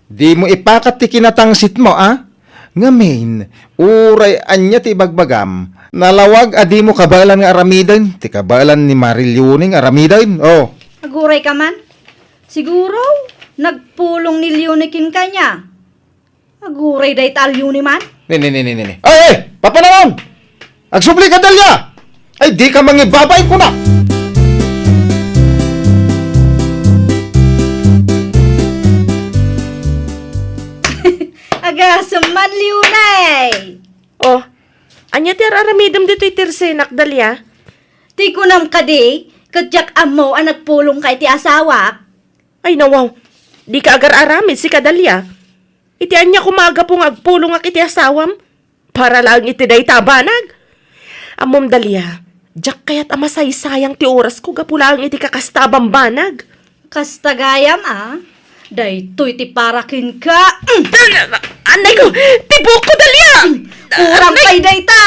Dimo ipakat ti kinatangsitmo, a? Ngamin, uray ania ti ibagbagam, nalawag a dimo kabaelan nga aramiden ti kabaelan ni Mari Leone nga aramiden. Oh. Agurayka man? Siguro, nagpulong ni Leone kenka nia. Aguray dayta a Leone man. Ne, ne, ne, ne, ne, ne. Ay, ay! Papanawon! Agsubli ka, Dalia! Ay, dika mangibabain, kuna! Agasem man, Leone! Oh, ania ti ar-aramidem ditoy tersenak, Dalia? Ti kunam kadi, ket diak ammo a nagpulongka iti asawak? Ay, nawaw, dika agar-aramid, sika, Dalia. Iti ania koma a gapu nga agpulongak iti asawam? Para laeng iti dayta a banag. Ammom, Dalia, diak kayat a masaysayang ti orasko gapu laeng iti kakasta a bambanag. Kasta gayam, a? Daytoy ti para kenka. Mm. Anay ko! Ti buokko, Dalia! Kurang pay dayta!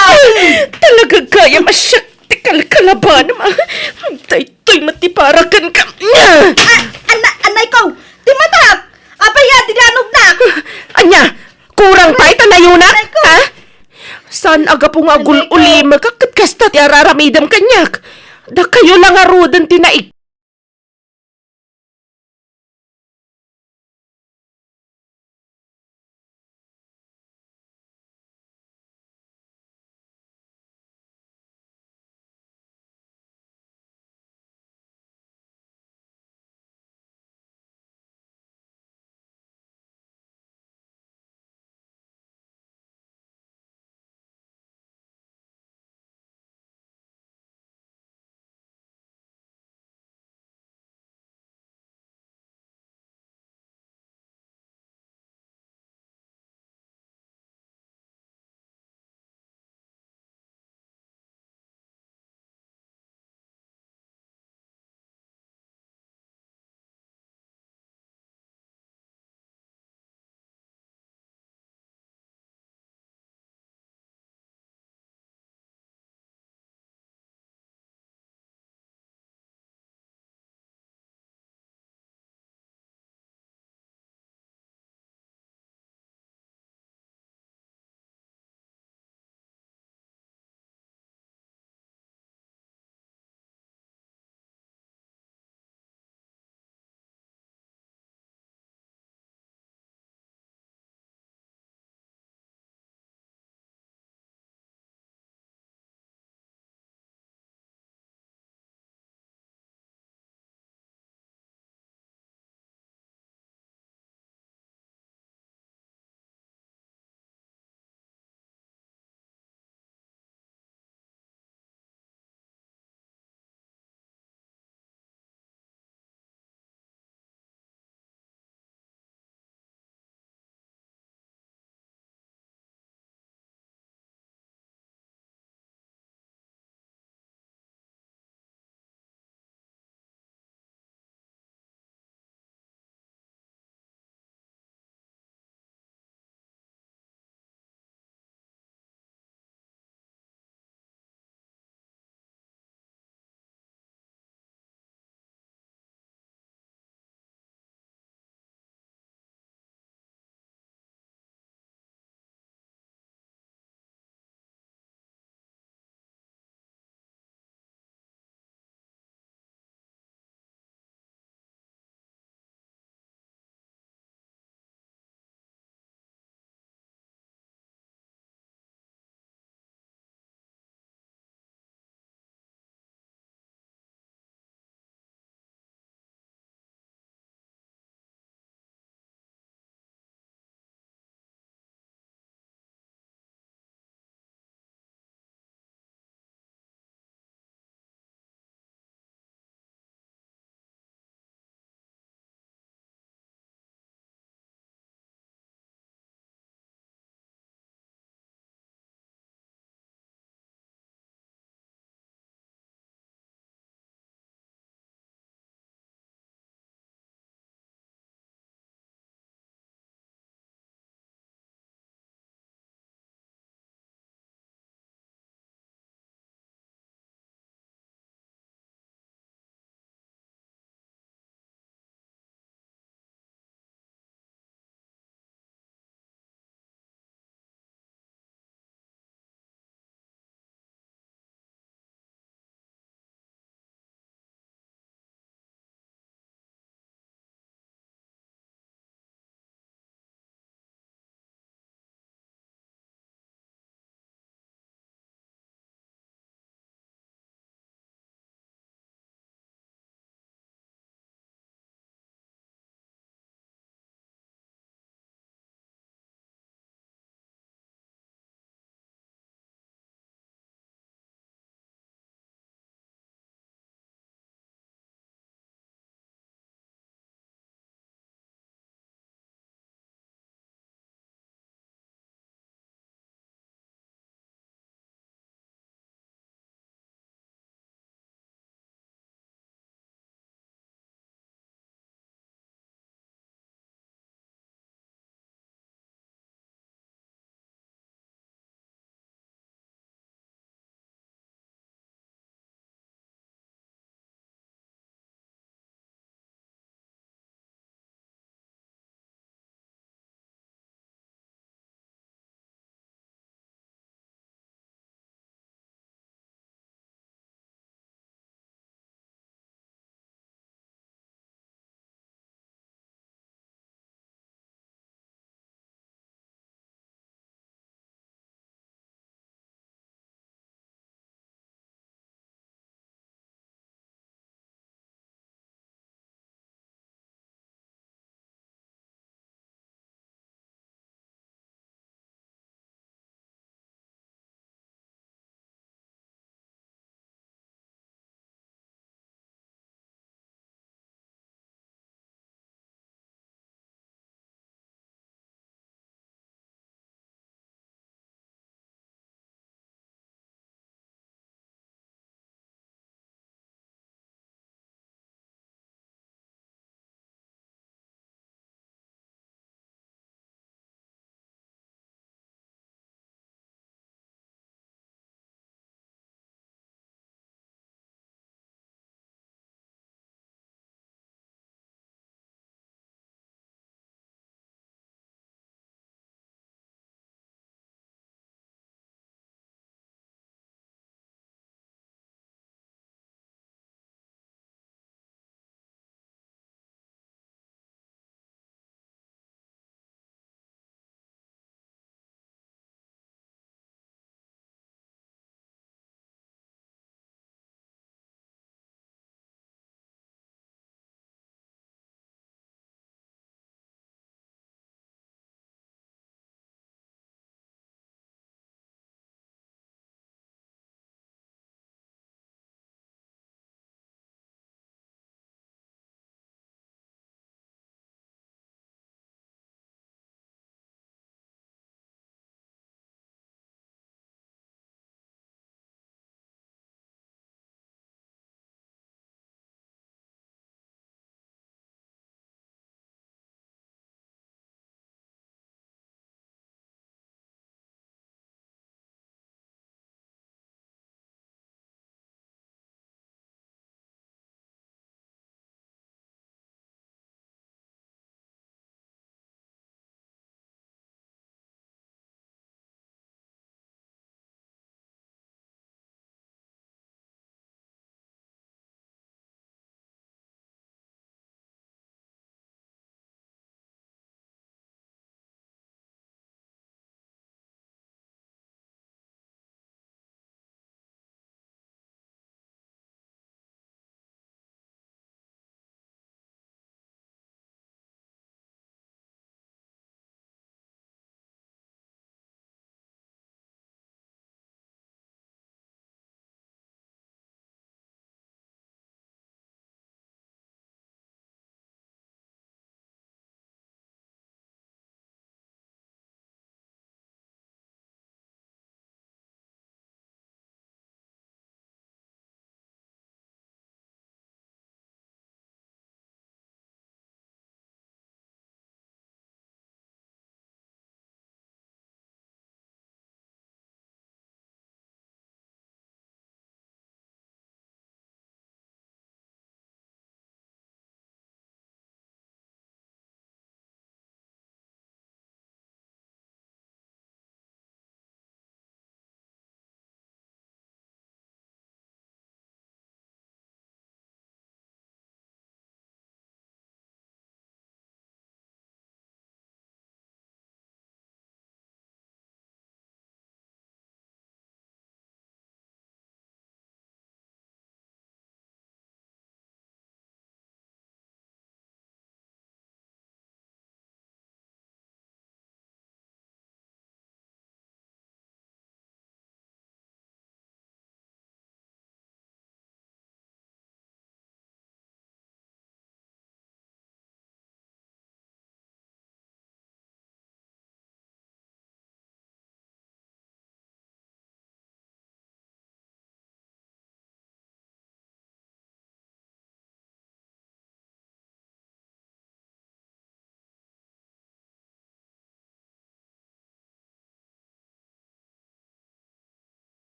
Talaga gayam a siak ti kalkalabanam, a? Daytoy met ti para kenka. Ah, anna-, anay ko! Ti matak! Apay a ti danognak? Ania? Kurang pay ta nayunak? Anay ko! Ha? Saan a gapu nga agul-ulimeka ket kasta ti ar-aramidem kaniak? Dakayo la ngaruden ti naig-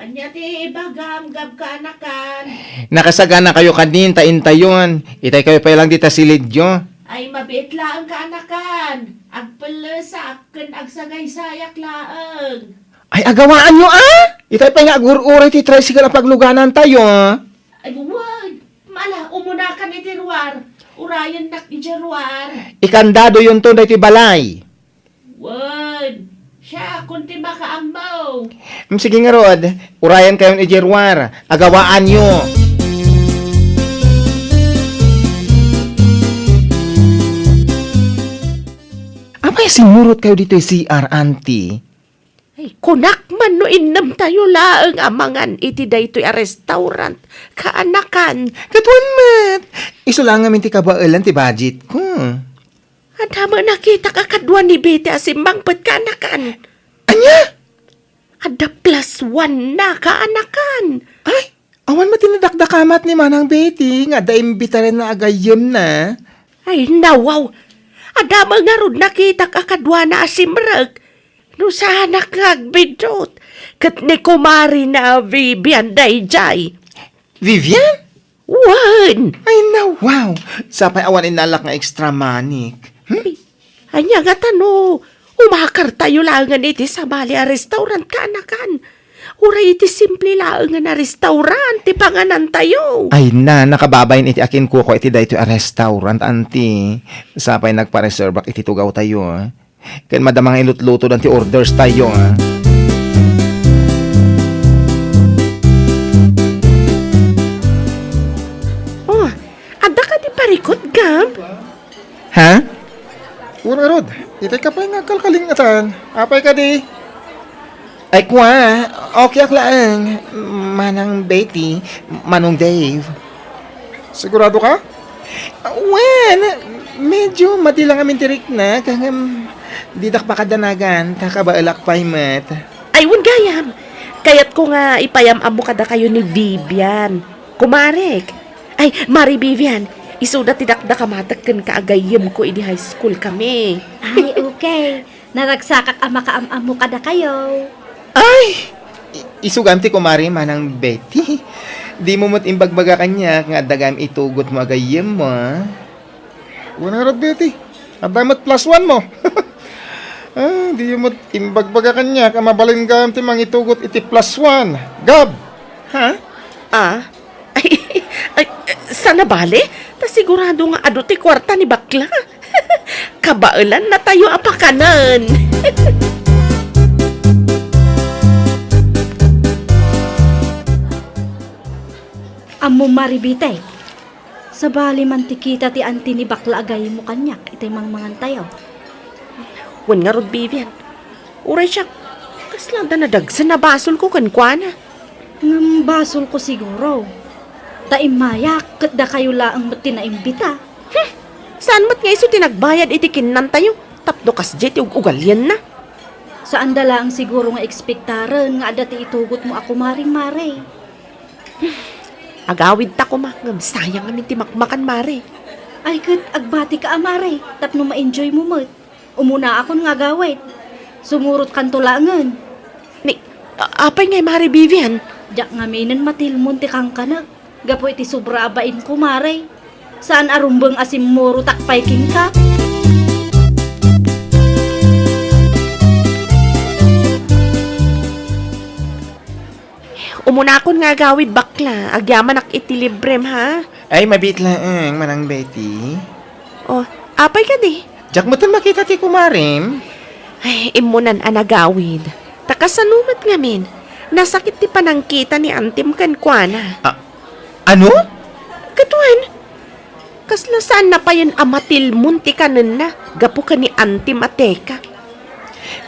Ania ti ibagam, Gab, kaanakan? Nakasaganakayo kadin ta intayon. Itaykayo pay lang dita silidyo. Ay, mabiit laeng, kaanakan. Agpellesak ken agsagaysayak laeng. Ay, agawaanyo, a? Itay pay nga agur-uray ti tricycle a pagluganantayo, a? Ay, wen. Mala, umunakan iti ruar. Urayennak iti ruar. Ikandadoyonto daytoy balay. Wen, siakon ti makaammo. Mm, sige ngarud, urayenkayon iti ruar. Agawaanyo. Apay a simmurotkayo ditoy C R, Auntie? Ay, kunak man no innemtayo laeng a mangan iti daytoy a restaurant, kaanakan. Ket wen met, isu la ngamin ti kabaelan ti budgetko. Adda met nakitak a kadua ni Betty a simmangpet, kaanakan. Ania? Adda plus one na, kaanakan. Ay, awan met ti nadakdakamat ni Manang Betty nga adda imbitarenna a gayyemna. Ay, nawaw. Adda met ngarud nakitak a kaduana a simrek. No saanak nga agbiddut. Ket ni kumarina a Vivian daydiay. Vivian? Wen! Ay, nawaw! Sapay awan innalak nga extra money. Hmm? Ay, ania ngata no umakartayo laengen iti sabali a restaurant, kaanakan? Uray iti simple laengen a restaurant ti panganantayo. Ay na, nakababain iti akinkukua iti daytoy a restaurant, Auntie. Sapay nagpareservak iti tugawtayo, a. Ken madama nga ilutlutodan ti orderstayo, a. Oh, adda kadi parikut, Gab? Ha? Wen ngarud, itay ka pay nga agkalkalingatan. Apay kadi? Ay, kua, okay ak laeng, Manang Betty, Manong Dave. Sigurado ka? Wen, medyo madi lang amin ti rikna, ngem didak pakadanagan, ta kabaelak pay met. Ay, wen gayam. Kayatko nga ipayam-ammo kadakayo ni Vivian. Kumarek. Ay, Mari Vivian, isuda ti dakdakamatek kenka a gayyemko idi high school kami. Ay, okay. Naragsakak a makaam-ammo kadakayo. Ay! I-, isugan ti kumare, Manang Betty. Dimo met imbagbaga kaniak nga adda gayam itugotmo a gayyemmo, a? Wen ngarud, Betty. Adda met plus one mo. Ah, dimo met imbagbaga kaniak a mabalin gayam ti mangitugot iti plus one. Gab! Ha? Ah? Ay, ay, saan a bale? Ta sigurado nga adu ti kuarta ni bakla. Kabaelannatayo a pakanen. Ammom, Mari Betty, sabali man ti kita ti anti ni bakla a gayyemmo kaniak itay mangmangantayo. Wen ngarud, Vivian. Uray siak, kasla adda nadagsen a basolko kenkuana. Ngem basolko siguro. Ta immayak, ket dakayo laeng met ti naimbita. Hmm! Saan met nga isu ti nagbayad iti kinnantayo tapno kasdiay ti ug-ugalianna? Saanda laeng siguro nga ekspektaren nga adda ti itugotmo a kumarim, Mare. Agawidta koma, ngem sayang amin ti makmakan, Mare. Ay, ket agbatika a, Mare, tapno ma-enjoymo met. Umunaakon nga agawid. Sumurotkanto laengen. Ni, a-, apay ngay, Mare Vivian? Diak ngaminen matilmon ti kankanek gapu iti sobra a bainko, Mare. Saan a rumbeng a simmurotak pay kenka. Umunakon nga agawid, bakla. Agyamanak iti librem, ha? Ay, mabiit laeng, Manang Betty. Oh, apay kadi? Diak metten makita ti kumarim. Ay, immunan a nagawid. Ta kasano met ngamin? Nasakit ti panangkita ni antim kenkuana. A-, ano? Ket wen, kasla saan na payen a matilmon ti kanenna gapu ken ni antim a teka.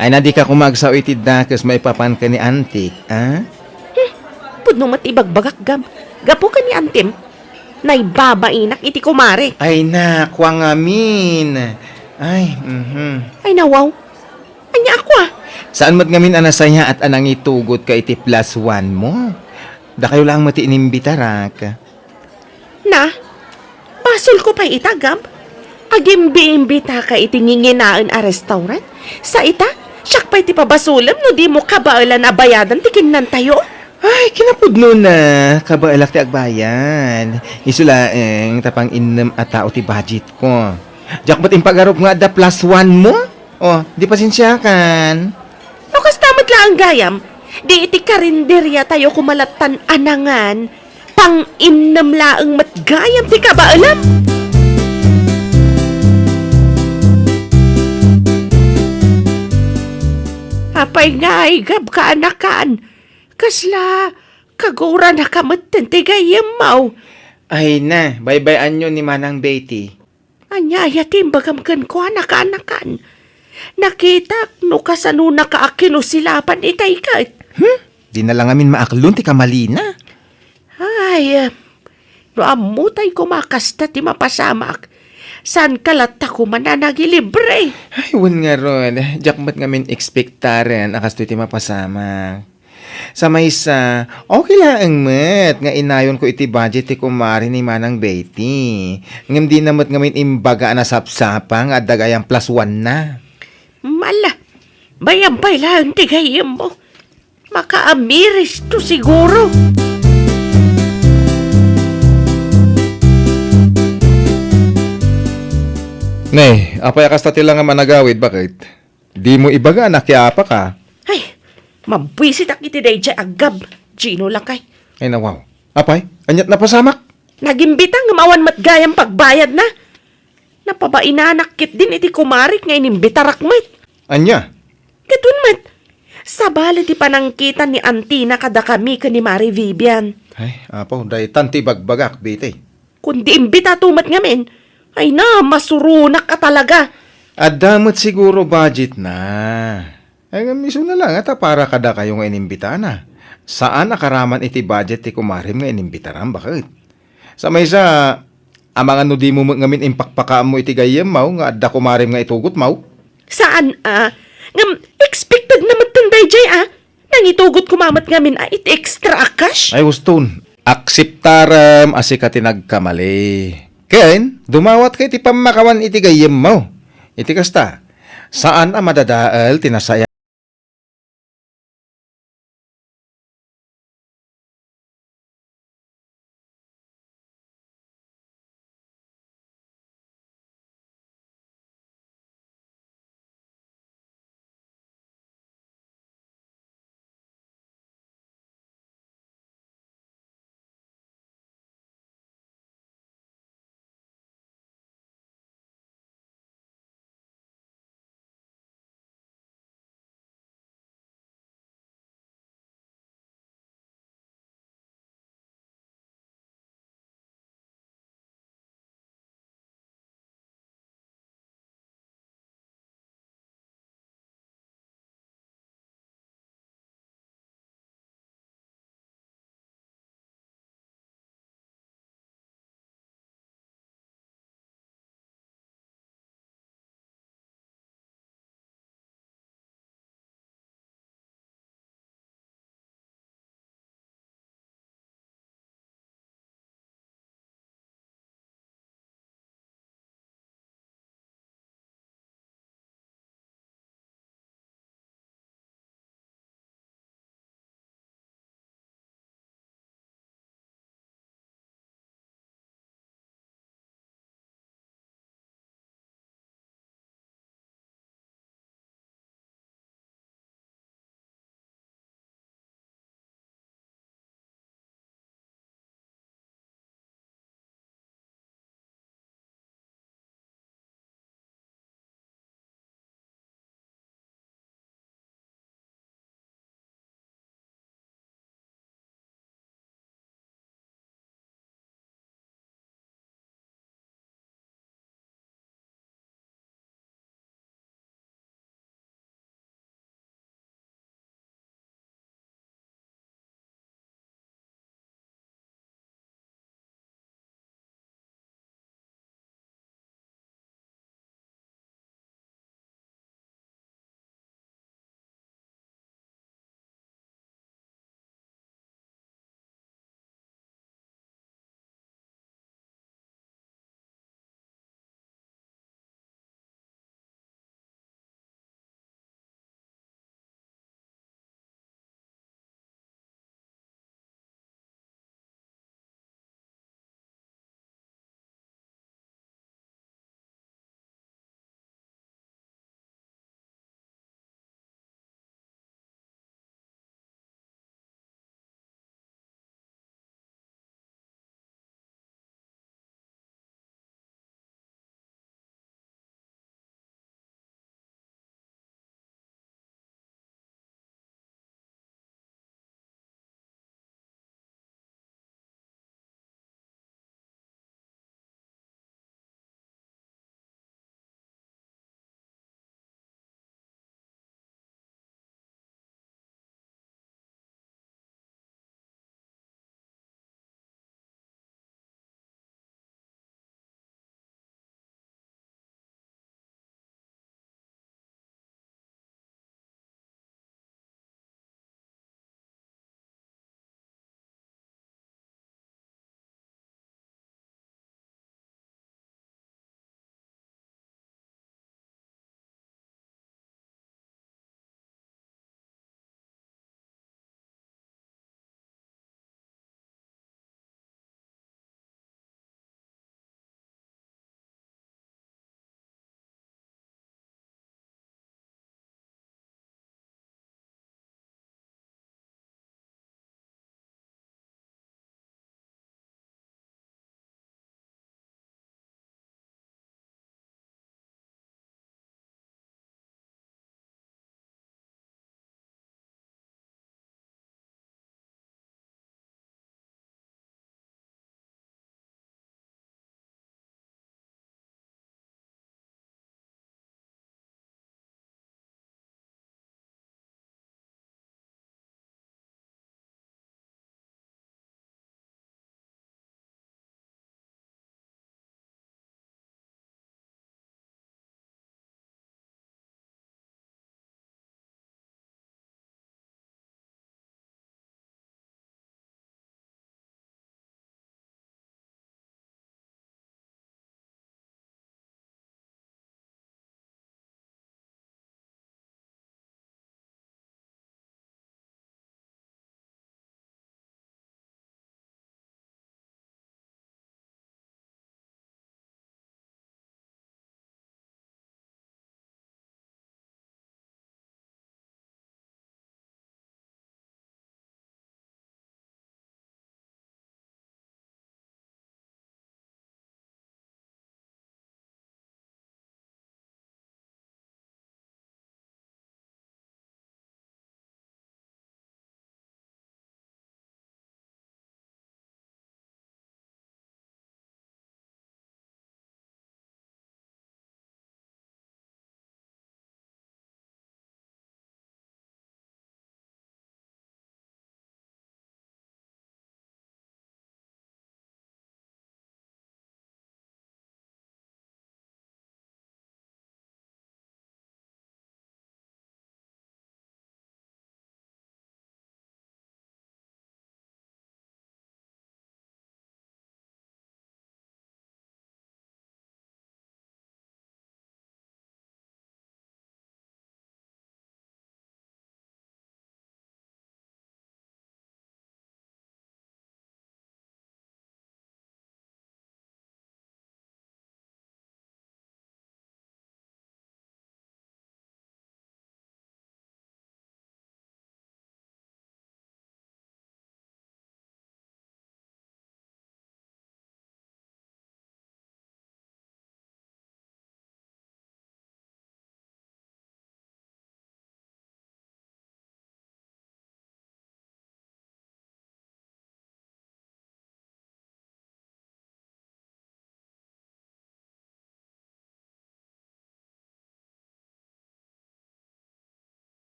Ay na, dika koma agsao iti dakes maipapan ken ni antik, a? Hmm, pudno met ibagbagak, Gab. Gapu ken ni antim, naibabainak iti kumare. Ay na, kua ngamin. Ay, mhm. Ay na, wow. Ania a kua? Saan met ngamin a nasayaat a nangitugotka iti plus one mo? Dakayo laeng met ti inimbitarak. Na, basolko pay ita, Gab? Agimbi-imbitaka iti nginginaen a restaurant? Sa ita, siak pay ti pabasolem no dimo kabaelan a bayadan ti kinnantayo? Ay, kinapudnona, kabaelak ti agbayad. Isu laeng ta pang-innem a tao ti budgetko. Diak met impagarup nga adda plus one mo? O, di pasensiakan. No kasta met laeng gayam, di iti karinderiatayo koma lattan a nangan, pang-innem laeng met gayam ti kabaelam. Apay nga aygab, kaanakan? Kasla kaguranaka metten ti gayyemmo? Ay na, baybay-anyo ni Manang Betty. Ania aya ti imbagam kenkuana, kaanakan? Nakitak no kasanonaka a kinusilapan itay ket. Hmm? Di na la ngamin maaklon ti kamalina. Ay, no ammotay koma kasta ti mapasamak, saanka latta koma a nagilibre? Ay, wen ngarud, diak met ngamin ekspektaren a kastoy ti mapasamak. Sa maysa, okay laeng met nga inayonko iti budget ti kumare ni Manang Betty. Ngem dina met ngamin imbaga a nasapsapa nga adda gayam plus one na. Mala, bayam pay laeng ti gayyemmo. Makaamiristo siguro. Ne, apay a kasta ti langam a nagawid, baket? Dimo ibaga a nakiapaka. Ay, mabwisitak iti daydiay a gab, Gino lakay. Ay, nawaw. Apay, aniat napasamak? Nagimbita ngem awan met gayam pagbayadna. Napabainanak ketdin iti kumarik nga inimbitarak met. Ania? Ket wen met, sabali ti panangkitan ni Antina kadakami ken ni Mari Vivian. Ay, apo, daytan ti ibagbagak, Betty. Kundi imbitato met ngamin, ay na, masuronak a talaga. Adda met siguro budgetna. Ay, ngem isuna laeng ta para kadakayo nga inimbitana. Saan a karaman iti budget ti kumarem nga inimbitaram, baket? Sa maysa, amangan no dimo met ngamin impakpakaammo iti gayyemmo nga adda kumarem nga itugotmo? Saan a. Ngem expected na met daydiay a. Nangitugot koma met ngamin a iti extra a cash? Ay, uston. Akseptarem a sika ti nagkamali. Ken, dumawatka iti pammakawan iti gayyemmo. Iti kasta, saan a madadael ti nasaya-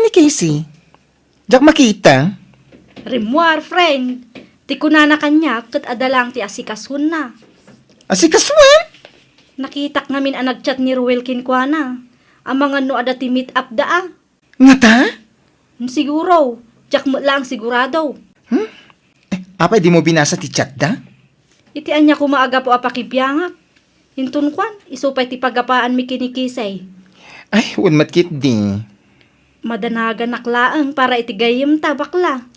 Ni Casey, diak makita. Rimmuar, friend. Ti kunana kaniak ket adda laeng ti asikasuenna. Asikasuen? Nakitak ngamin a nag-chat ni Ruel kenkuana. Amangan no adda ti meet up da a. Ngata? Hmm, siguro. Diak met laeng sigurado. Hmm? Eh, apay dimo binasa ti chat da? Iti ania koma a gapu a pakibiangak. Inton kuan, isu pay ti pagapaanmi ken ni Casey. Ay, wen met ketdi. Madanaganak laeng para iti gayyemta, bakla.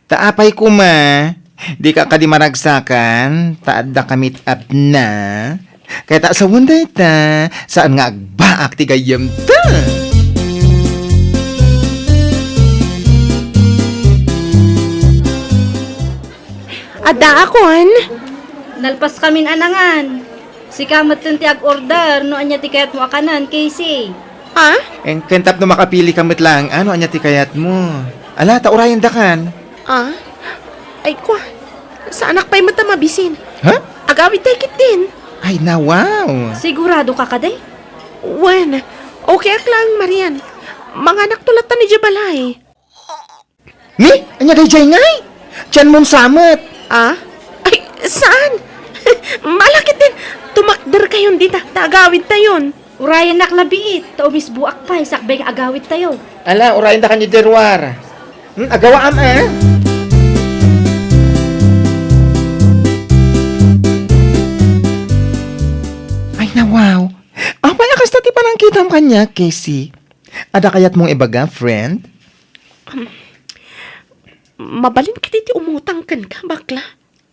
Ta apay koma, dika kadi maragsakan, ta adda ka meet up na. Kayat sawen dayta, saan nga agbaak ti gayyemta. Adda a kuan? Nalpaskamin a nangan. Sika metten ti ag-order no ania ti kayatmo a kanen, Casey. Ha? Ken, ken tapno makapili ka met laeng, no ania ti kayatmo. Ala, ta urayendakan. Ah? Ay, kua. Saanak pay met a mabisin. Ha? Agawidtay ketdin. Ay, na, wow. Sigurado ka kadi? Wen, okay ak laeng, Marian. Manganak to latta idiay balay. Ni, ania daydiay ngay? Tianmon sa met. Ah? Ay, saan? Malakit din. Tumakder kayon dita, ta agawid tayon. Urayennak labiit, ta umisbuak pay sakbay nga agawid tayo. Ala, urayen da kanyo, Deruar. Hmm, agawaam, eh? Ay, nawaw. Apay a kasta ti panangkitam kaniak, Casey? Adda kayatmong ibaga, friend? Um, mabalin kadi ti umutang kenka, bakla?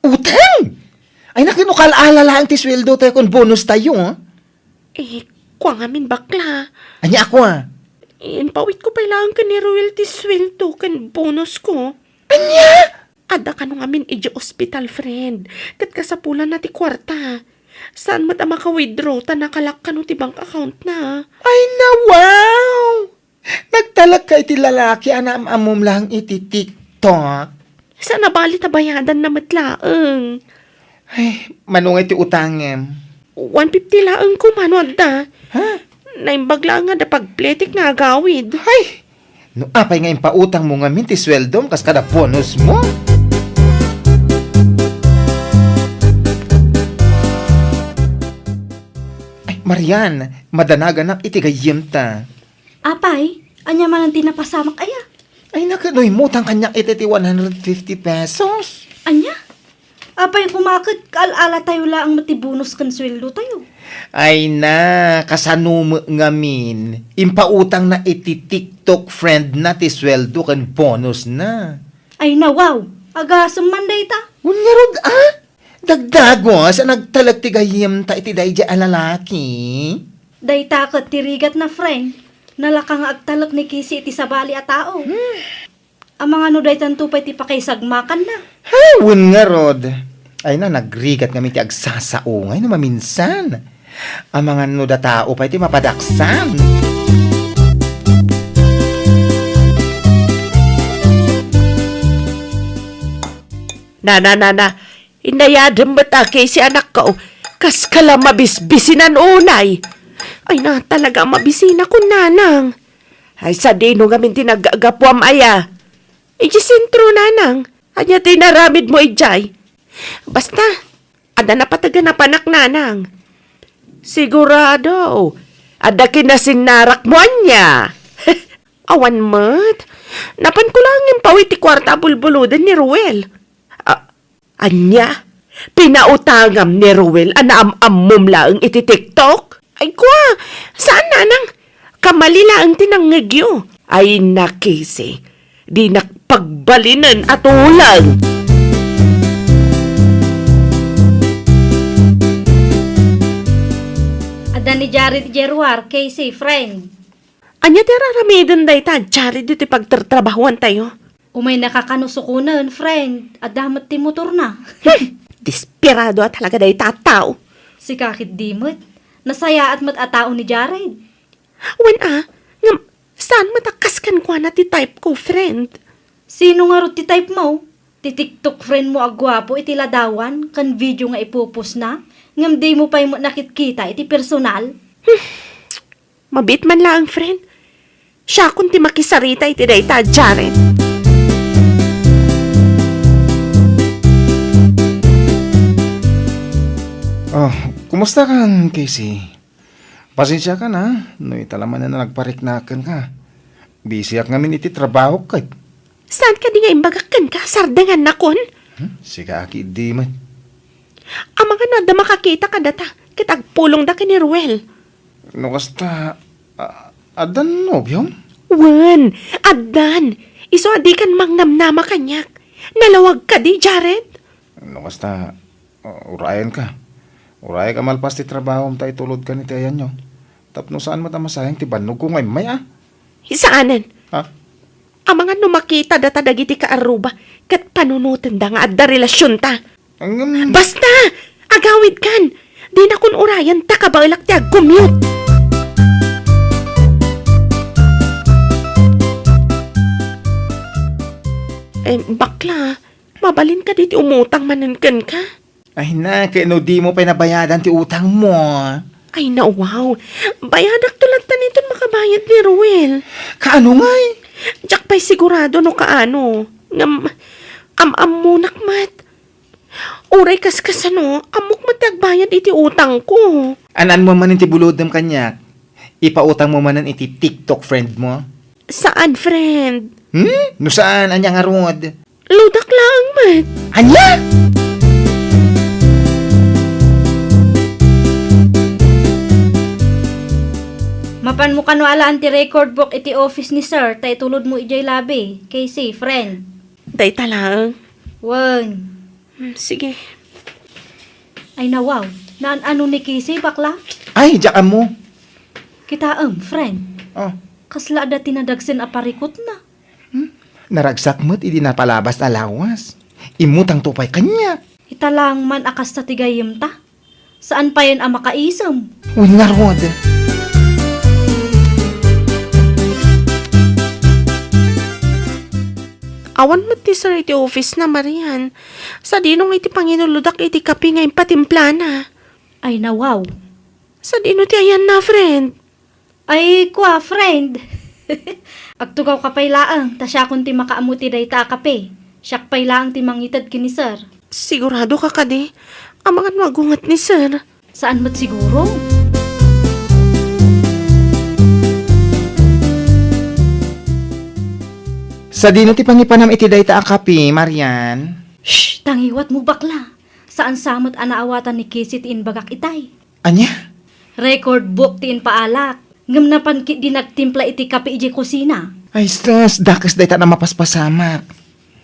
Utang? Ay, nakin, no kal-ala laeng ti sweldo tayo ken bonus tayo, ah? Eh, kua ngamin, bakla. Ania a kua? Impawit ko pay laeng ken ni Ruel ti sweldo ken bonus ko. Ania? Adda kano ngamin idiay ospital, friend. Ket kasapulanna ti kuarta. Saan met a maka-withdraw ta nakalak kano ti bank account na. Ay, nawaw! Nagtalek ka iti lalaki a naam-ammom laeng iti TikTok? Saan a bali ta bayadanna met laeng. Ay, mano ngay ti utangem? One fifty laeng koma no adda. Ha? Naimbag laeng nga adda pagpletik nga agawid. Ay! No apay nga impautangmo ngamin ti sweldom kas kada bonus mo? Ay, Marian, madanaganak iti gayyemta. Apay, ania manen ti napasamak aya? Ay, naku, no immutang kaniak iti ti one hundred fifty pesos. Ania? Apay, koma ket kaal-ala tayo laeng met ti bonus ken sueldo tayo. Ay na, kasano met ngamin? Impautang na iti TikTok friend na ti sueldo ken bonus na. Ay na, wow! Agasem man dayta. Wen ngarud, ah? Dagdagos a nagtalek ti gayyemta iti daydiay a lalaki. Dayta ket ti rigat na, friend. Nalaka nga agtalek ni Casey iti sabali a tao. Hmm. Amangan no daytanto pay ti pakaisagmakanna. Hay, wen ngarud. Ay na, nagrigat ngamin ti agsasao ngay no maminsan. Amangan no datao pay ti mapadaksan. Nana, nana, inayadem met a Casey, anakko. Kaskala mabisbisinan unay. Ay na, talaga a mabisinakon, nanang. Ay, sadino ngamin ti naggapuam aya? Idiay sentro, nanang. Ania ti inaramidmo idiay? Basta, adda napateg a napanak, nanang. Sigurado, adda kinasinnarakmo ania? Awan met. Napanko laeng impawit ti kuarta a bulbuloden ni Ruel. A-, Ania? Pinautangam ni Ruel a naam-ammom laeng iti TikTok? Ay, kua! Saan, nanang? Kamali laeng ti nangngegyo. Ay, na, Casey. Dinak pagbalinen a tulang. Adda ni Jared, Jeruar, Casey, friend. Ania ti ar-aramiden dayta, Jared, iti pagtartrabahuan tayo? Umaynaka kano sukonen, friend. Adda met ti motorna. Hmm, desperado a talaga dayta a tao. Sika ketdi met. Nasayaat met a tao ni Jared. Wen a, ngem saan met a kas kenkuana ti type ko, friend. Sino ngarud ti type mo? Ti TikTok friend mo a guapo iti ladawan ken video nga ipopost na, ngem dimo pay met nakitkita iti personal? Hmm. Mabiit man laeng, friend. Siakon ti makisarita iti dayta, Jared. Oh, kumusta kan, Casey? Pasensiakan, ha, no ita la manen a nagpariknaken ka. Busyak ngamin iti trabaho ket. Saan kadi nga imbagak kenka, sardengannakon? Hmm? Sika aki idi met. Amangan no adda makakita kadata, ket agpulongda ken ni Ruel. No kasta, a-, addan nobiom? Wen, addan. Isu a dikan mangnamnama kaniak. Nalawag kadi, Jared? No kasta, uh, urayenka. Urayek a malpas ti trabahom ta itulodkan iti ayanyo. Tapno saan met a masayang ti bannogko nga immay, a? Saanen. Ha? Amangan no makita data dagiti kaarruba, ket panunotenda nga adda relasionta. Ngem Basta! Agawidkan! Dinakon urayen ta kabaelak ti agcommute. Eh, bakla, mabalin kadi ti umutang manen kenka? Ay na, ket no dimo pay nabayadan ti utangmo. Ay na, wow. Bayadakto latta niton makabayad ni Ruel. Kaano ngay? Diak pay sigurado no kaano. Ngem, am-ammonak met. Uray kaskasano, ammok met ti agbayad iti utangko. An-anmo manen ti bulodem kaniak. Ipautangmo manen iti TikTok friend mo. Saan, friend? Hmm? No saan, ania ngarud? Ludak laeng met. Ania? Mapanmo kano alaan ti record book iti office ni sir ta itulodmo idiay lobby, Casey, friend. Dayta laeng. Wen. Hmm, sige. Ay, nawaw. Naan-ano ni Casey, bakla? Ay, diak ammo. Kitaem, friend. Oh. Kasla adda ti nadagsen a parikutna. Hmm? Naragsak met idi napalabas a lawas. Immutangto pay kaniak. Ita laeng man a kasta ti gayyemta. Saan payen a makaisem. Wen ngarud. Awan met ti sir iti office na, Marian. Sadino nga iti panginuludak iti kape nga impatimplana? Ay, nawaw. Sadino ti ayanna, friend? Ay, kua, friend. Agtugawka pay laeng, ta siakon ti makaammo ti dayta a kape. Siak pay laeng ti mangited ken ni sir. Sigurado ka kadi? Amangan no agunget ni sir. Saan met siguro? Sadino ti pangipanam iti dayta a kape, Marian? Shh! Tangiwatmo, bakla. Saan sa met a naawatan ni Casey ti imbagak itay. Ania? Record book ti impaalak. Ngem napan ketdi nagtimpla iti kape idiay kusina. Ay, sus, dakes dayta a mapaspasamak.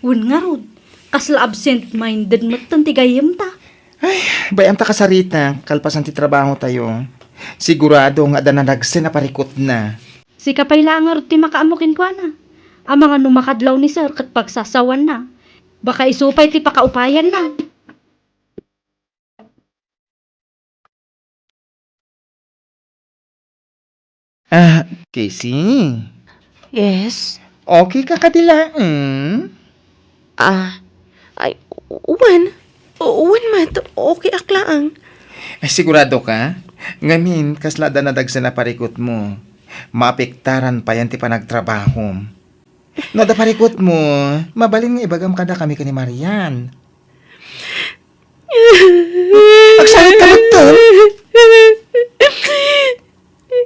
Wen ngarud, kasla absent-minded metten ti gayyemta. Ay, bay-am ta kasarita, kalpasan ti trabahotayo. Sigurado nga adda nadagsen a parikutna. Sika pay laeng ngarud ti makaammo kenkuana. Amangan no makadlaw ni sir ket pagsasawanna. Baka isu pay ti pakaupayanna. Ah, Casey? Yes? Okay ka kadi laeng? Ah, ay, wen. Wen met, okay ak laeng. Ay, sigurado ka? Ngamin, kasla adda nadagsen a parikutmo. Maapektaran payen ti panagtrabahom. No adda parikutmo, mabalin nga ibagam kadakami ken ni Marian. Agsangit ka metten?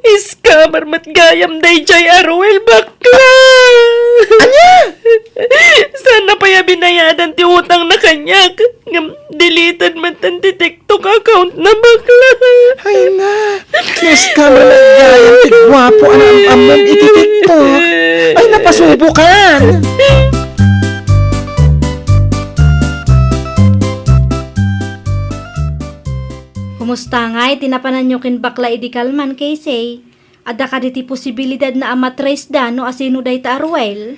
Scammer met gayam daydiay a Ruel, bakla. Ania? Saanna pay a binayadan ti utangna kaniak. Ngem deleted metten ti TikTok account na, bakla. Ay na, no scammer met gayam ti guapo a naam-ammom iti TikTok. Ay, napasubokan. Kumusta ngay ti napananyo ken bakla idi kalman, Casey? Adda kadi ti posibilidadna a matraceda no asino dayta a Ruel?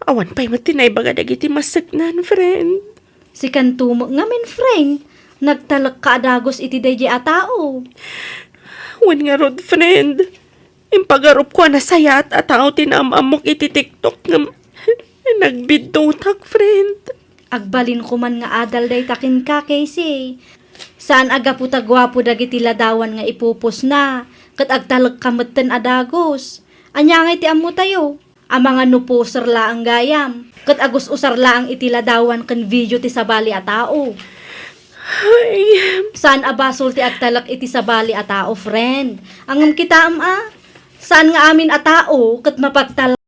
Awan pay met ti naibaga dagiti maseknan, friend. Sikanto met ngamin, friend. Nagtalekka a dagus iti daydiay a tao. Wen ngarud, friend. Impagarupko a nasayaat a tao ti naam-ammok iti TikTok ngem nagbiddutak, friend. Agbalinko man nga adal dayta kenka, Casey. Saan a gapu ta guapo dagiti ladawan nga ipupostna, ket agtalekka metten a dagus. Ania ngay ti ammotayo? Amangan no poser laeng gayam, ket agus-usar laeng iti ladawan ken video ti sabali a tao. Ay. Saan a basol ti agtalek iti sabali a tao, friend. Ngem kitaem a, saan nga amin a tao ket mapagtal-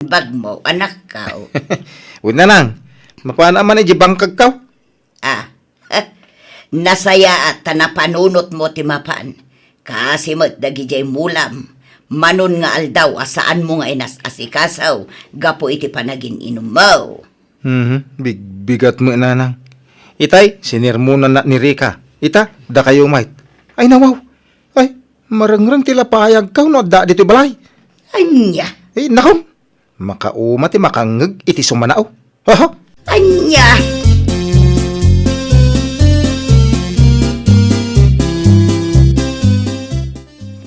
bagmo, anakkaw. Wen, nanang, mapan man idiay bangkagkaw? Ah, nasayaat ta napanunotmo ti mapan. Kaasi met dagidiay mulam, manon nga aldaw a saanmo nga inas-asikaso gapu iti panagin-inummo. Mhm, bigbigat met, nanang. Itay, sinermonannak ni Rica. Ita, dakayo met. Ay, nawaw. Ay, marengreng ti lapayagkaw no adda ditoy balay. Ania? Ay, nakom. Makauma ti makangngeg iti sumanao. Aha? Ania?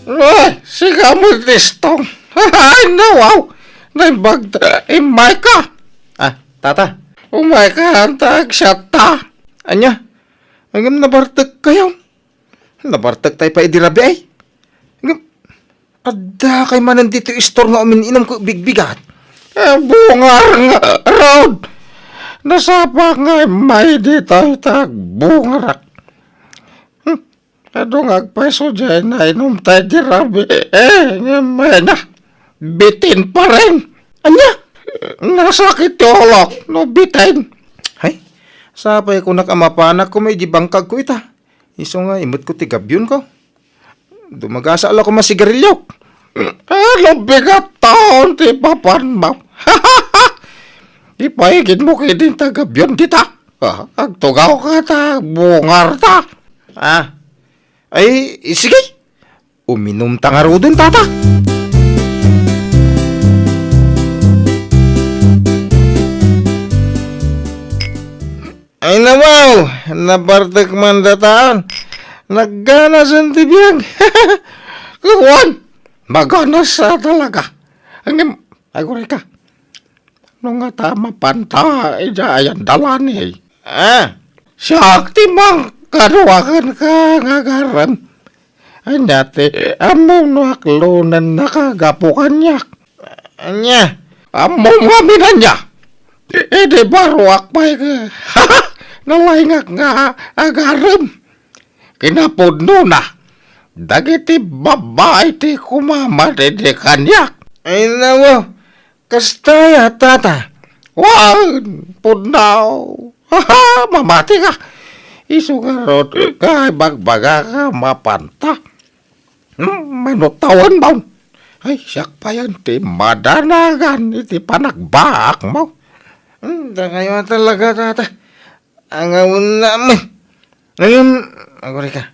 Ay, sika met, Distong. Ay, nawaw. Naimbag ta, immayka. Ah, tata. Ummayka, anta, agsiatta. Ania? Ngem nabartekkayon. Nabartektayo pay idi rabii. Ngem, addakay manen ditoy istor nga umin-inum ket bigbigat. Eh, bungar ngarud! Nasapa nga immay ditoy ta agbungarak. Hmm, adu nga agpayso diay nainumtayo idi rabii. Eh, ngem, ay na, bitin pa rin. Ania? Nasakit ti ulok no bitin. Hay, sapay kunak a mapanak koma idi bangkagko ita. Isu nga, imetko ti gabionko. Dumagasa la koma sigariliok. Ano bigat taon ti papanmo? Ipaigidmo ketdin ta gabion dita. Ah, agtugawka ta bungarta. Ah, ay, sige. Uminumta ngaruden, tata. Ay, nawaw, nabartek man dataon. Nagganasen ti biag. Kuan, maganas a talaga. Ngem, agurayka. No ngata mapanta, idiay ayan dalani. Ah, siak ti mangkaduaken ka nga agarem. Ania ti ammom no aklonennaka gapu kaniak? Ania? Ammom ngamin ania? Idi baruak pay, nalaingak nga agarem. Kinapudnona, dagiti babbai ti kumamad idi kaniak. Ay, nawaw, kasta aya, tata? Wen, pudno. Mamati ka. Isu ngarud nga ibagbagak a mapanta. Hmm, mano tawenmo? Ay, siak payen ti madanagan iti panagbaakmo. Hmm, dakayo a talaga, tata. Angawennami. Ngem, agurayka,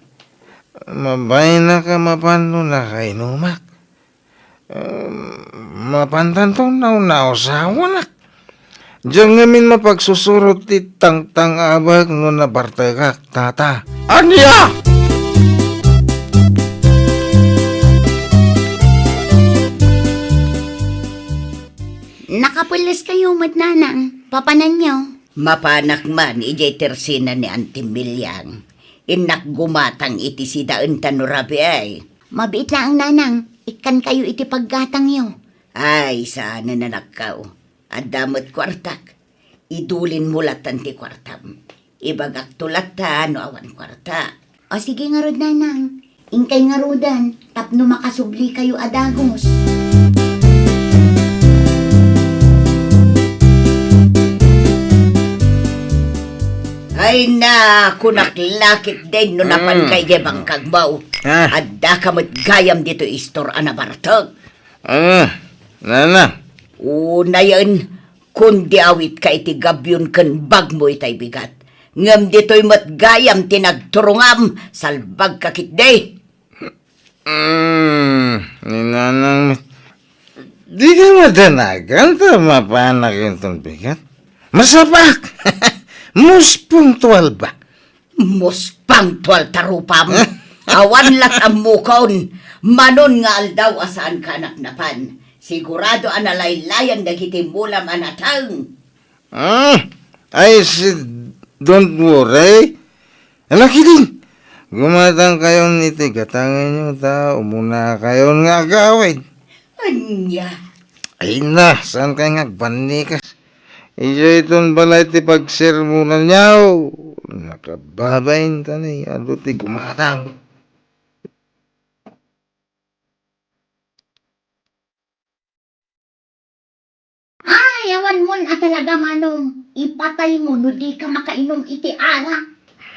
mabainaka mapan no nakainumak. Em, mapantanto nawnawsawanak. Diak ngamin mapagsusurot ti tangtang-abak no nabartekak, tata. Ania? Nakapelleskayo met, nanang. Papananyo? Mapanak man idiay tersina ni Auntie Miliang. Innak gumatang iti sidaen ta no rabii. Mabiit laeng, nanang. Ikkankayo iti paggatangyo. Ay, saanen, anakko. Adda met kuartak. Idulinmo lattan ti kuartam. Ibagakto latta no awan kuarta. O, sige ngarud, nanang. Inkay ngaruden tapno makasublikayo a dagus. Ay na, kunak lakit den no napanka idiay bangkagmo. Ah. Addaka met gayam ditoy istor a nabartek. Ah, nana. Unayen, kundi awitka iti gabion ken bagmo itay bigat. Ngem ditoy met gayam ti nagturongam, salbagka ketdi. Mm, ni nanang met. Dika madanagan ta mapanak inton bigat. Masapak! Most punctual ba? Most punctual ta rupam. Awan lat ammokon, manon nga aldaw a saanka a napnapan. Sigurado a nalaylayan dagiti mulam a nateng. Ah, I said, don't worry. Ala, kidin, gumatangkayon iti gatangenyo ta umunakayon nga agawid. Ania? Ay na, saan kayo nga agbannikas? Idiay ton balay ti pagsermonanyo. Nakababain ta ni, adu ti gumatang. Awanmon a talaga, Manong. Ipataymo no dika makainum iti arak.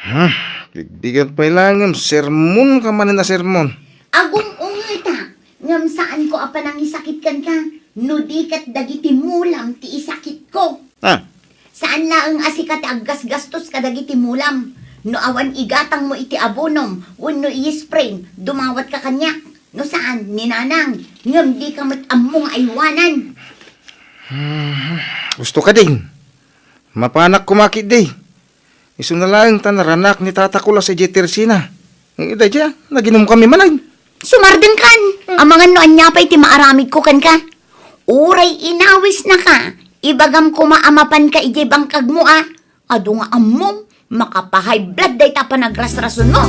Hmm, bigbigat pay laeng, sermonka manen a sermon. Agum-ungetak, ngem saanko a panangisakit kenka, no di ket dagiti mulam ti isakitko. Ah. Saan laeng a sika ti aggasgastos kadagiti mulam. No awan igatangmo iti abonom wenno i-spray, dumawatka kaniak. No saan, ni Nanang, ngem dika met ammo nga aywanan. Hmm, gusto ka din. Mapanak koma ketdi. Isuna laeng ta naranak ni Tata Kulas idiay tersina. Eh, daydiay, naginumkami manen. Sumardengkan! Amangan no ania pay ti maaramidko kenka. Uray inawisnaka, ibagam koma a mapanka idiay bangkagmo a. Adu nga ammom, makapahay blood dayta panagrasrasonmo.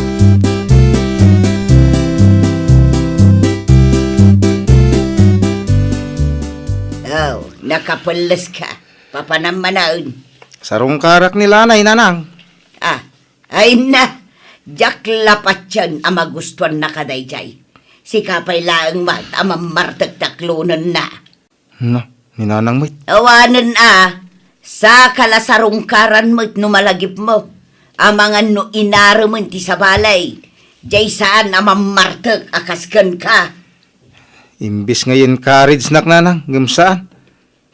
Oh, nakapelleska. Papanam manen. Sarungkarak ni Lanay, Nanang. Ah, ay na, diak la patien a magustuannaka daydiay. Sika pay laeng met a mammartek ti aklonenna. Na, ni Nanang met. Awanen a, saka la sarungkaran met no malagipmo. Amangan no inaremen ti sabali. Diay saan a mammartek a kas kenka. Imbes nga i-encourage-nak, Nanang, ngem saan.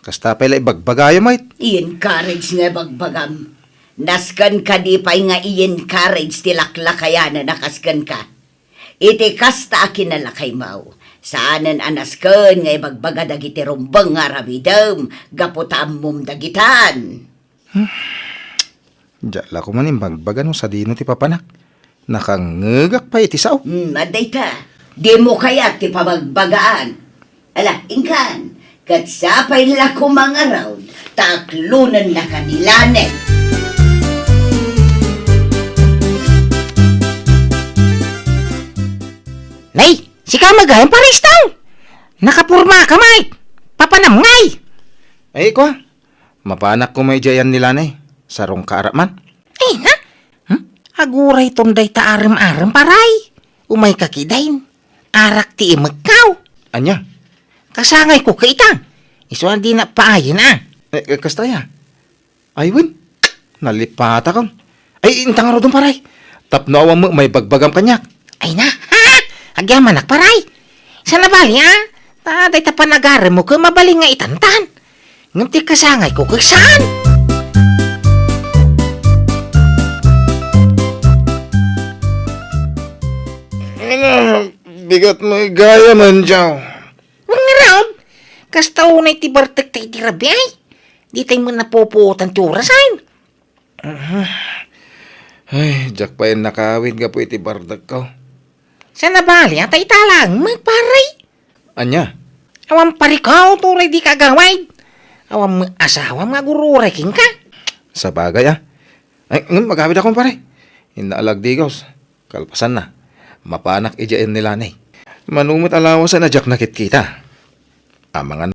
Kasta pay la ibagbagayo met. I-encourage nga ibagbagam. Nasken kadi pay nga i-encourage ti laklakayanen a kas kenka. Iti kasta a kinalakaymo, saanen a nasken nga ibagbaga dagiti rumbeng nga aramidem gapu ta ammom dagitan. Hmm. Diak la koma imbagbaga no sadino ti papanak. Nakangngegak pay iti sao. Hmm, adda ita. Dimo kayat ti pabagbagaan. Ala, inkan, ket sapay la koma ngarud, ta aklonennaka ni Lanay. Nay, sika met gayam, Pare Estang? Nakapormaka met. Papanam ngay. Ay, kua. Mapanak koma idiay ni Lanay. Sarungkarak man. Ay, ha? Hmm? Agurayton dayta arem-arem, Pare. Umayka ketdin. Arak ti imekkaw. Ania? Kasangayko ket ita. Isu a dinak paayen a. Eh, eh, kasta aya? Ay, wen. Nalipatakon. Ay, inta ngaruden, Pare. Tapno awan met maibagbagam kaniak. Ay na, ha? Agyamanak, Pare. Saan a bali, a? Ta dayta panagaremmo ket mabalin nga itantan. Ngem ti kasangayko ket saan? Bigat met gayam, Enjaw. Wen ngarud, kasta unay ti bartekta iti rabii. Ditay met napupuotan ti orasen. Aha. Ay, diak pay nakawid gapu iti bartekko. Saan a bali, ta ita laeng met, Pare. Ania? Awan parikawto uray dika agawid. Awan met asawam nga agur-uray kenka. Sabagay, a. Ay, ngem agawidakon, Pare. Inna a lagdigos. Kalpasanna, mapanak idiay ni Lanay. Mano met a lawasen a diak nakitkita. Amangan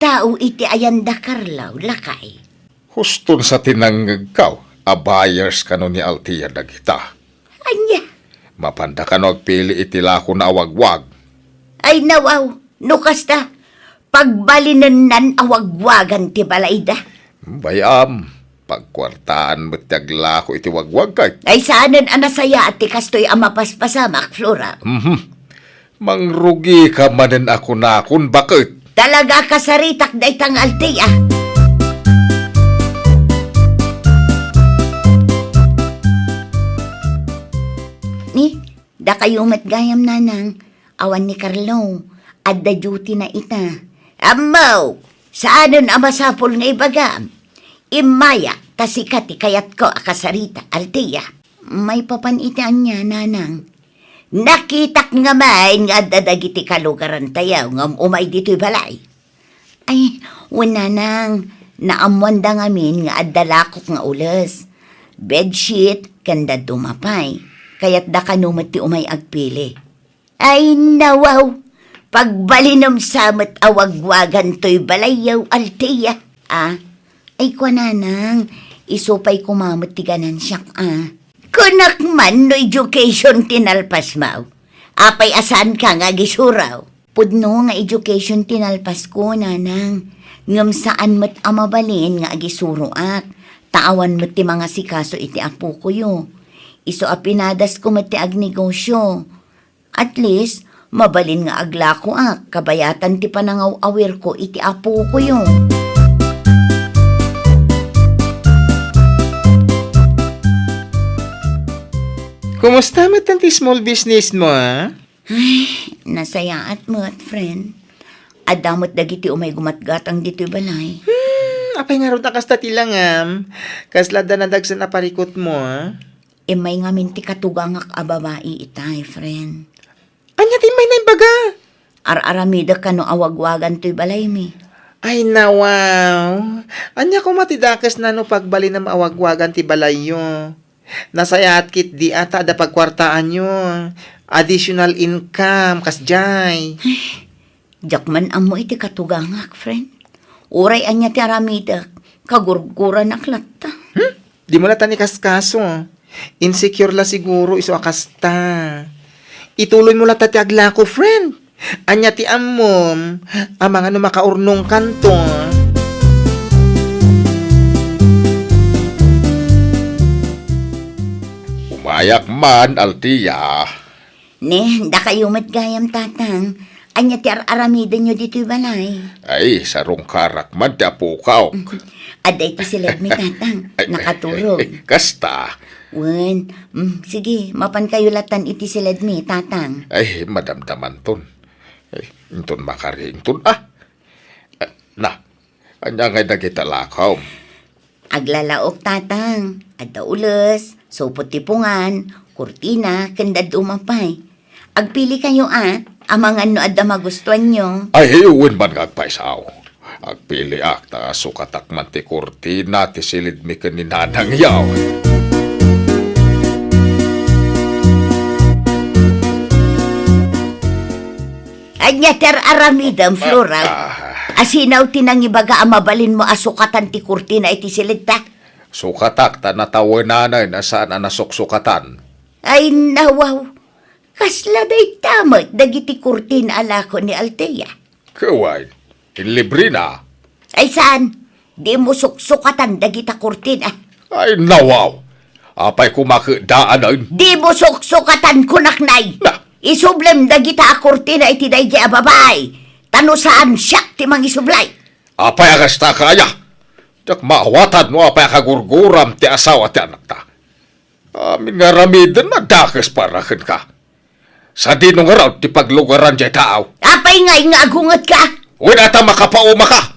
tao iti ayanda Carlo, lakay? Huston sa ti nangngegko a buyers kano ni Althea dagita. Ania? Mapanda kano agpili iti lakona a wagwag? Ay, nawaw, no kasta, pagbalinennan a wagwagan ti balayda. Bay-am, pagkuartaan met ti aglako iti wagwag kay. Ay, saanen a nasayaat ti kastoy a mapaspasamak, Flora. Mhm. Mangrugika manen a kunakon, baket. Talaga kasaritak dayta nga Althea. Ni, dakayo met gayam, nanang, awan ni Carlo. Adda duty na ita. Ammo, saanen a masapul nga ibagam. Immaya, ta sika ti kayatko a kasarita, Althea. Maipapan iti ania, nanang? Nakitak ngamin nga adda dagiti kalugarantayo ngem umay ditoy balay. Ay, wen, nanang, naammoanda ngamin nga adda lakok nga ules, bedsheet, ken dadduma pay. Kayatda kano met ti umay agpili. Ay, nawaw! Pagbalinem sa met a wagwagan toy balayyo, Althea. Ah, ay, kua, nanang, isu pay koma met ti ganansiak, ah. Kunak man no education ti nalpasmo. Apay a saanka nga agisuro? Pudno nga education ti nalpasko, nanang. Ngem saan met a mabalin nga agisuroak. Ta awan met ti mangasikaso iti apokoyo. Isu a pinadasko met ti agnegosyo. At least, mabalin nga aglakoak kabayatan ti panangaw-awirko iti apokoyo. Kumusta met ti small business mo, ah? Ay, nasayaat met, friend. Adda met dagiti umay gumatgatang ditoy balay. Hmm, apay ngarud a kasta ti langam? Kasla adda nadagsen a parikutmo, ah? Immay ngamin ti katugangak a babai itay, friend. Ania ti immay na imbaga? Ar-aramidek kano a wagwagan toy balaymi. Ay, nawaw. Ania koma ti dakesna no pagbalinem a wagwagan ti balayyo? Nasayaat ketdi a ta adda pagkuartaanyo. Additional income, kasdiay. Diak man ammo iti katugangak, friend. Uray ania ti aramidek, kagurguranak latta. Hmm? Dimo latta ni kaskaso. Insecure la siguro isu a kasta. Ituloy mo latta ti aglako, friend. Ania ti ammom? Amangan no makaurnongkanto. Umayak man, Althea. Ne, dakayo met gayam, Tatang. Ania ti ar-aramidenyo ditoy balay? Ay, sarungkarak man ti apokak. Adda iti siledmi, Tatang. Ay, nakaturog. Ay, kasta. Wen, mm, sige, mapankayo latan iti siledmi, Tatang. Ay, madamdamanton. Ay, inton makari, inton, ah. Ah, na, ania ngay dagita lakom? Aglalaok, Tatang. Adda ules, supot ti pungan, kurtina, ken dadduma pay. Agpili kayo, a, amangan no adda magustuanyo. Ay, wen man nga agpayso. Agpiliak, ta sukatak man ti kurtina ti siledmi ken ni Nanang yaw. Ania ti ar-aramidem, Flora? Ah, ah. Asino ti nangibaga a mabalinmo a sukatan ti kurtina iti siledta? Sukatak ta natawenanen a saan a nasuksukatan. Ay, nawaw. Kasla dayta met dagiti kurtina a lako ni Althea? Ket wen, inlibrena. Ay, saan? Dimo suksukatan dagita kurtina. Ay, nawaw! Apay koma ket daanen? Dimo suksukatan, kunak, nay! Na! Isublem dagita a kurtina iti daydiay a babai, ta no saan, siak ti mangisublay. Apay a kasta, aya? Diak maawatan no apay a kagurguram ti asawa ti anakta. Amin nga aramiden, nadakes para kenka. Sadino ngarud ti paglugaran diay tao? Apay ngay nga agungetka? Wen, ata makapaumaka?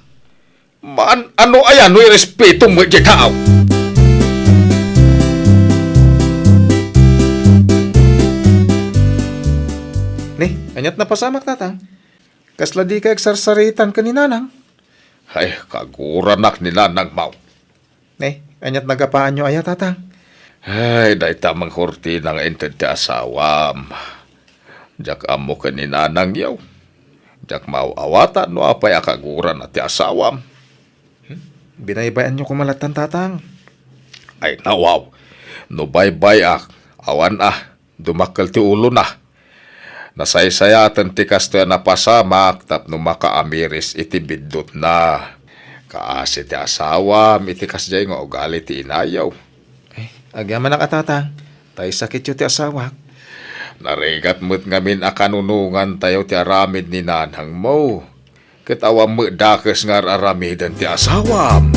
Maan-ano aya no irespetom met diay tao? Ni, aniat napasamak, Tatang? Kasla dika agsarsaritan ken ni Nanang? Ay, kaguranak ni Nanang, maw. Ne, aniat nagapaanyo aya, Tatang? Ay, dayta met kurtina nga inted ti asawam. Diak ammo ken ni Nanang yaw. Diak maaw-awatan no apay a kagurana ti asawam. Hmm? Binaybay-anyo koma lattan, Tatang. Ay, nawaw. No baybay-ak, awan a, dumakkel ti ulona. Nasaysayaten ti kastoy a napasamak tapno makaamiris iti biddutna. Kaasi ti asawam iti kasdiay nga ugali ti inayo. Eh, agyamanak a, Tatang, tay sakityo ti asawak. Narigat met ngamin a kanunongantayo ti aramid ni nanangmo. Ket awan met dakes nga ar-aramiden ti asawam.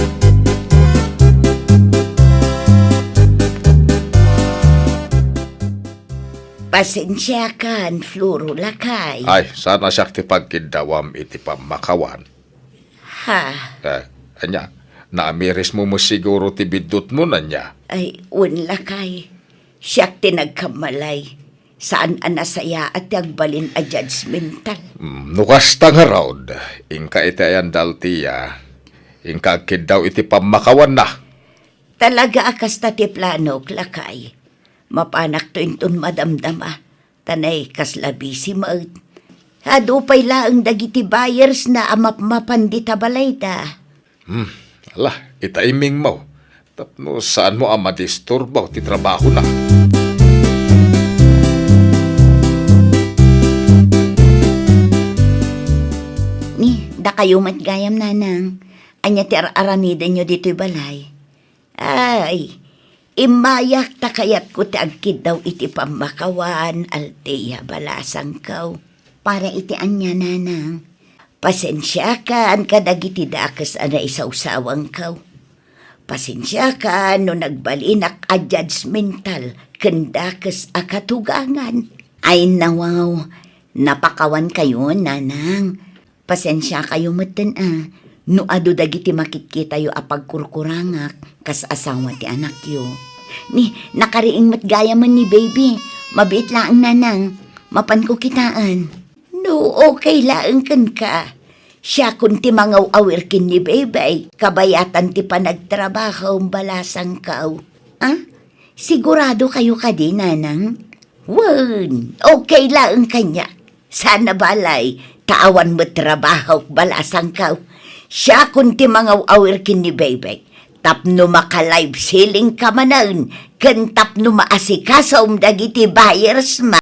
Pasensiakan, Floro, lakay. Ay, saan a siak ti pagkiddawam iti pammakawan. Ha? Eh, ania, naamirismo met siguro ti biddutmo, ania? Ay, wen, lakay. Siak ti nagkammalay. Saan a nasayaat ti agbalin a judgmental. Mm, no kasta ngarud, inka iti ayan daltia, inka agkiddaw iti pammakawanna. Talaga a kasta ti planok, lakay. Mapanakto inton madamdama, ta nay kasla busy met. Adu pay laeng dagiti buyers na a mapmapan dita balayda. Hmm, ala, ita imingmo. Tapno saanmo a madisturbo ti trabahona. Ni, dakayo met gayam, nanang. Ania ti ar-aramidenyo ditoy balay? Ay, immayak ta kayatko ti agkiddaw iti pammakawan, Althea, balasangko. Para iti ania, nanang? Pasensiakan kadagiti dakes a naisawsawangko. Pasensiakan no nagbalinak a judgmental ken dakes a katugangan. Ay, nawaw, napakawankayon, nanang. Pasensiakayo metten a, no adu dagiti makitkitayo a pagkurkurangak kas asawa ti anakyo. Ni, nakariing met gayamen ni baby. Mabiit laeng, nanang. Mapanko kitaen. No, okay laeng kenka. Siakon ti mangaw-awir ken ni baby. Kabayatan ti panagtrabahom, balasangko. Ah? Siguradokayo kadi, nanang? Wen, okay laeng kaniak. Sana balay, ta awan met trabahok, balasangko. Siakon ti mangaw-awir ken ni baby. Tapno maka-live selling ka manen, ken tapno maasikasom dagiti buyers mo.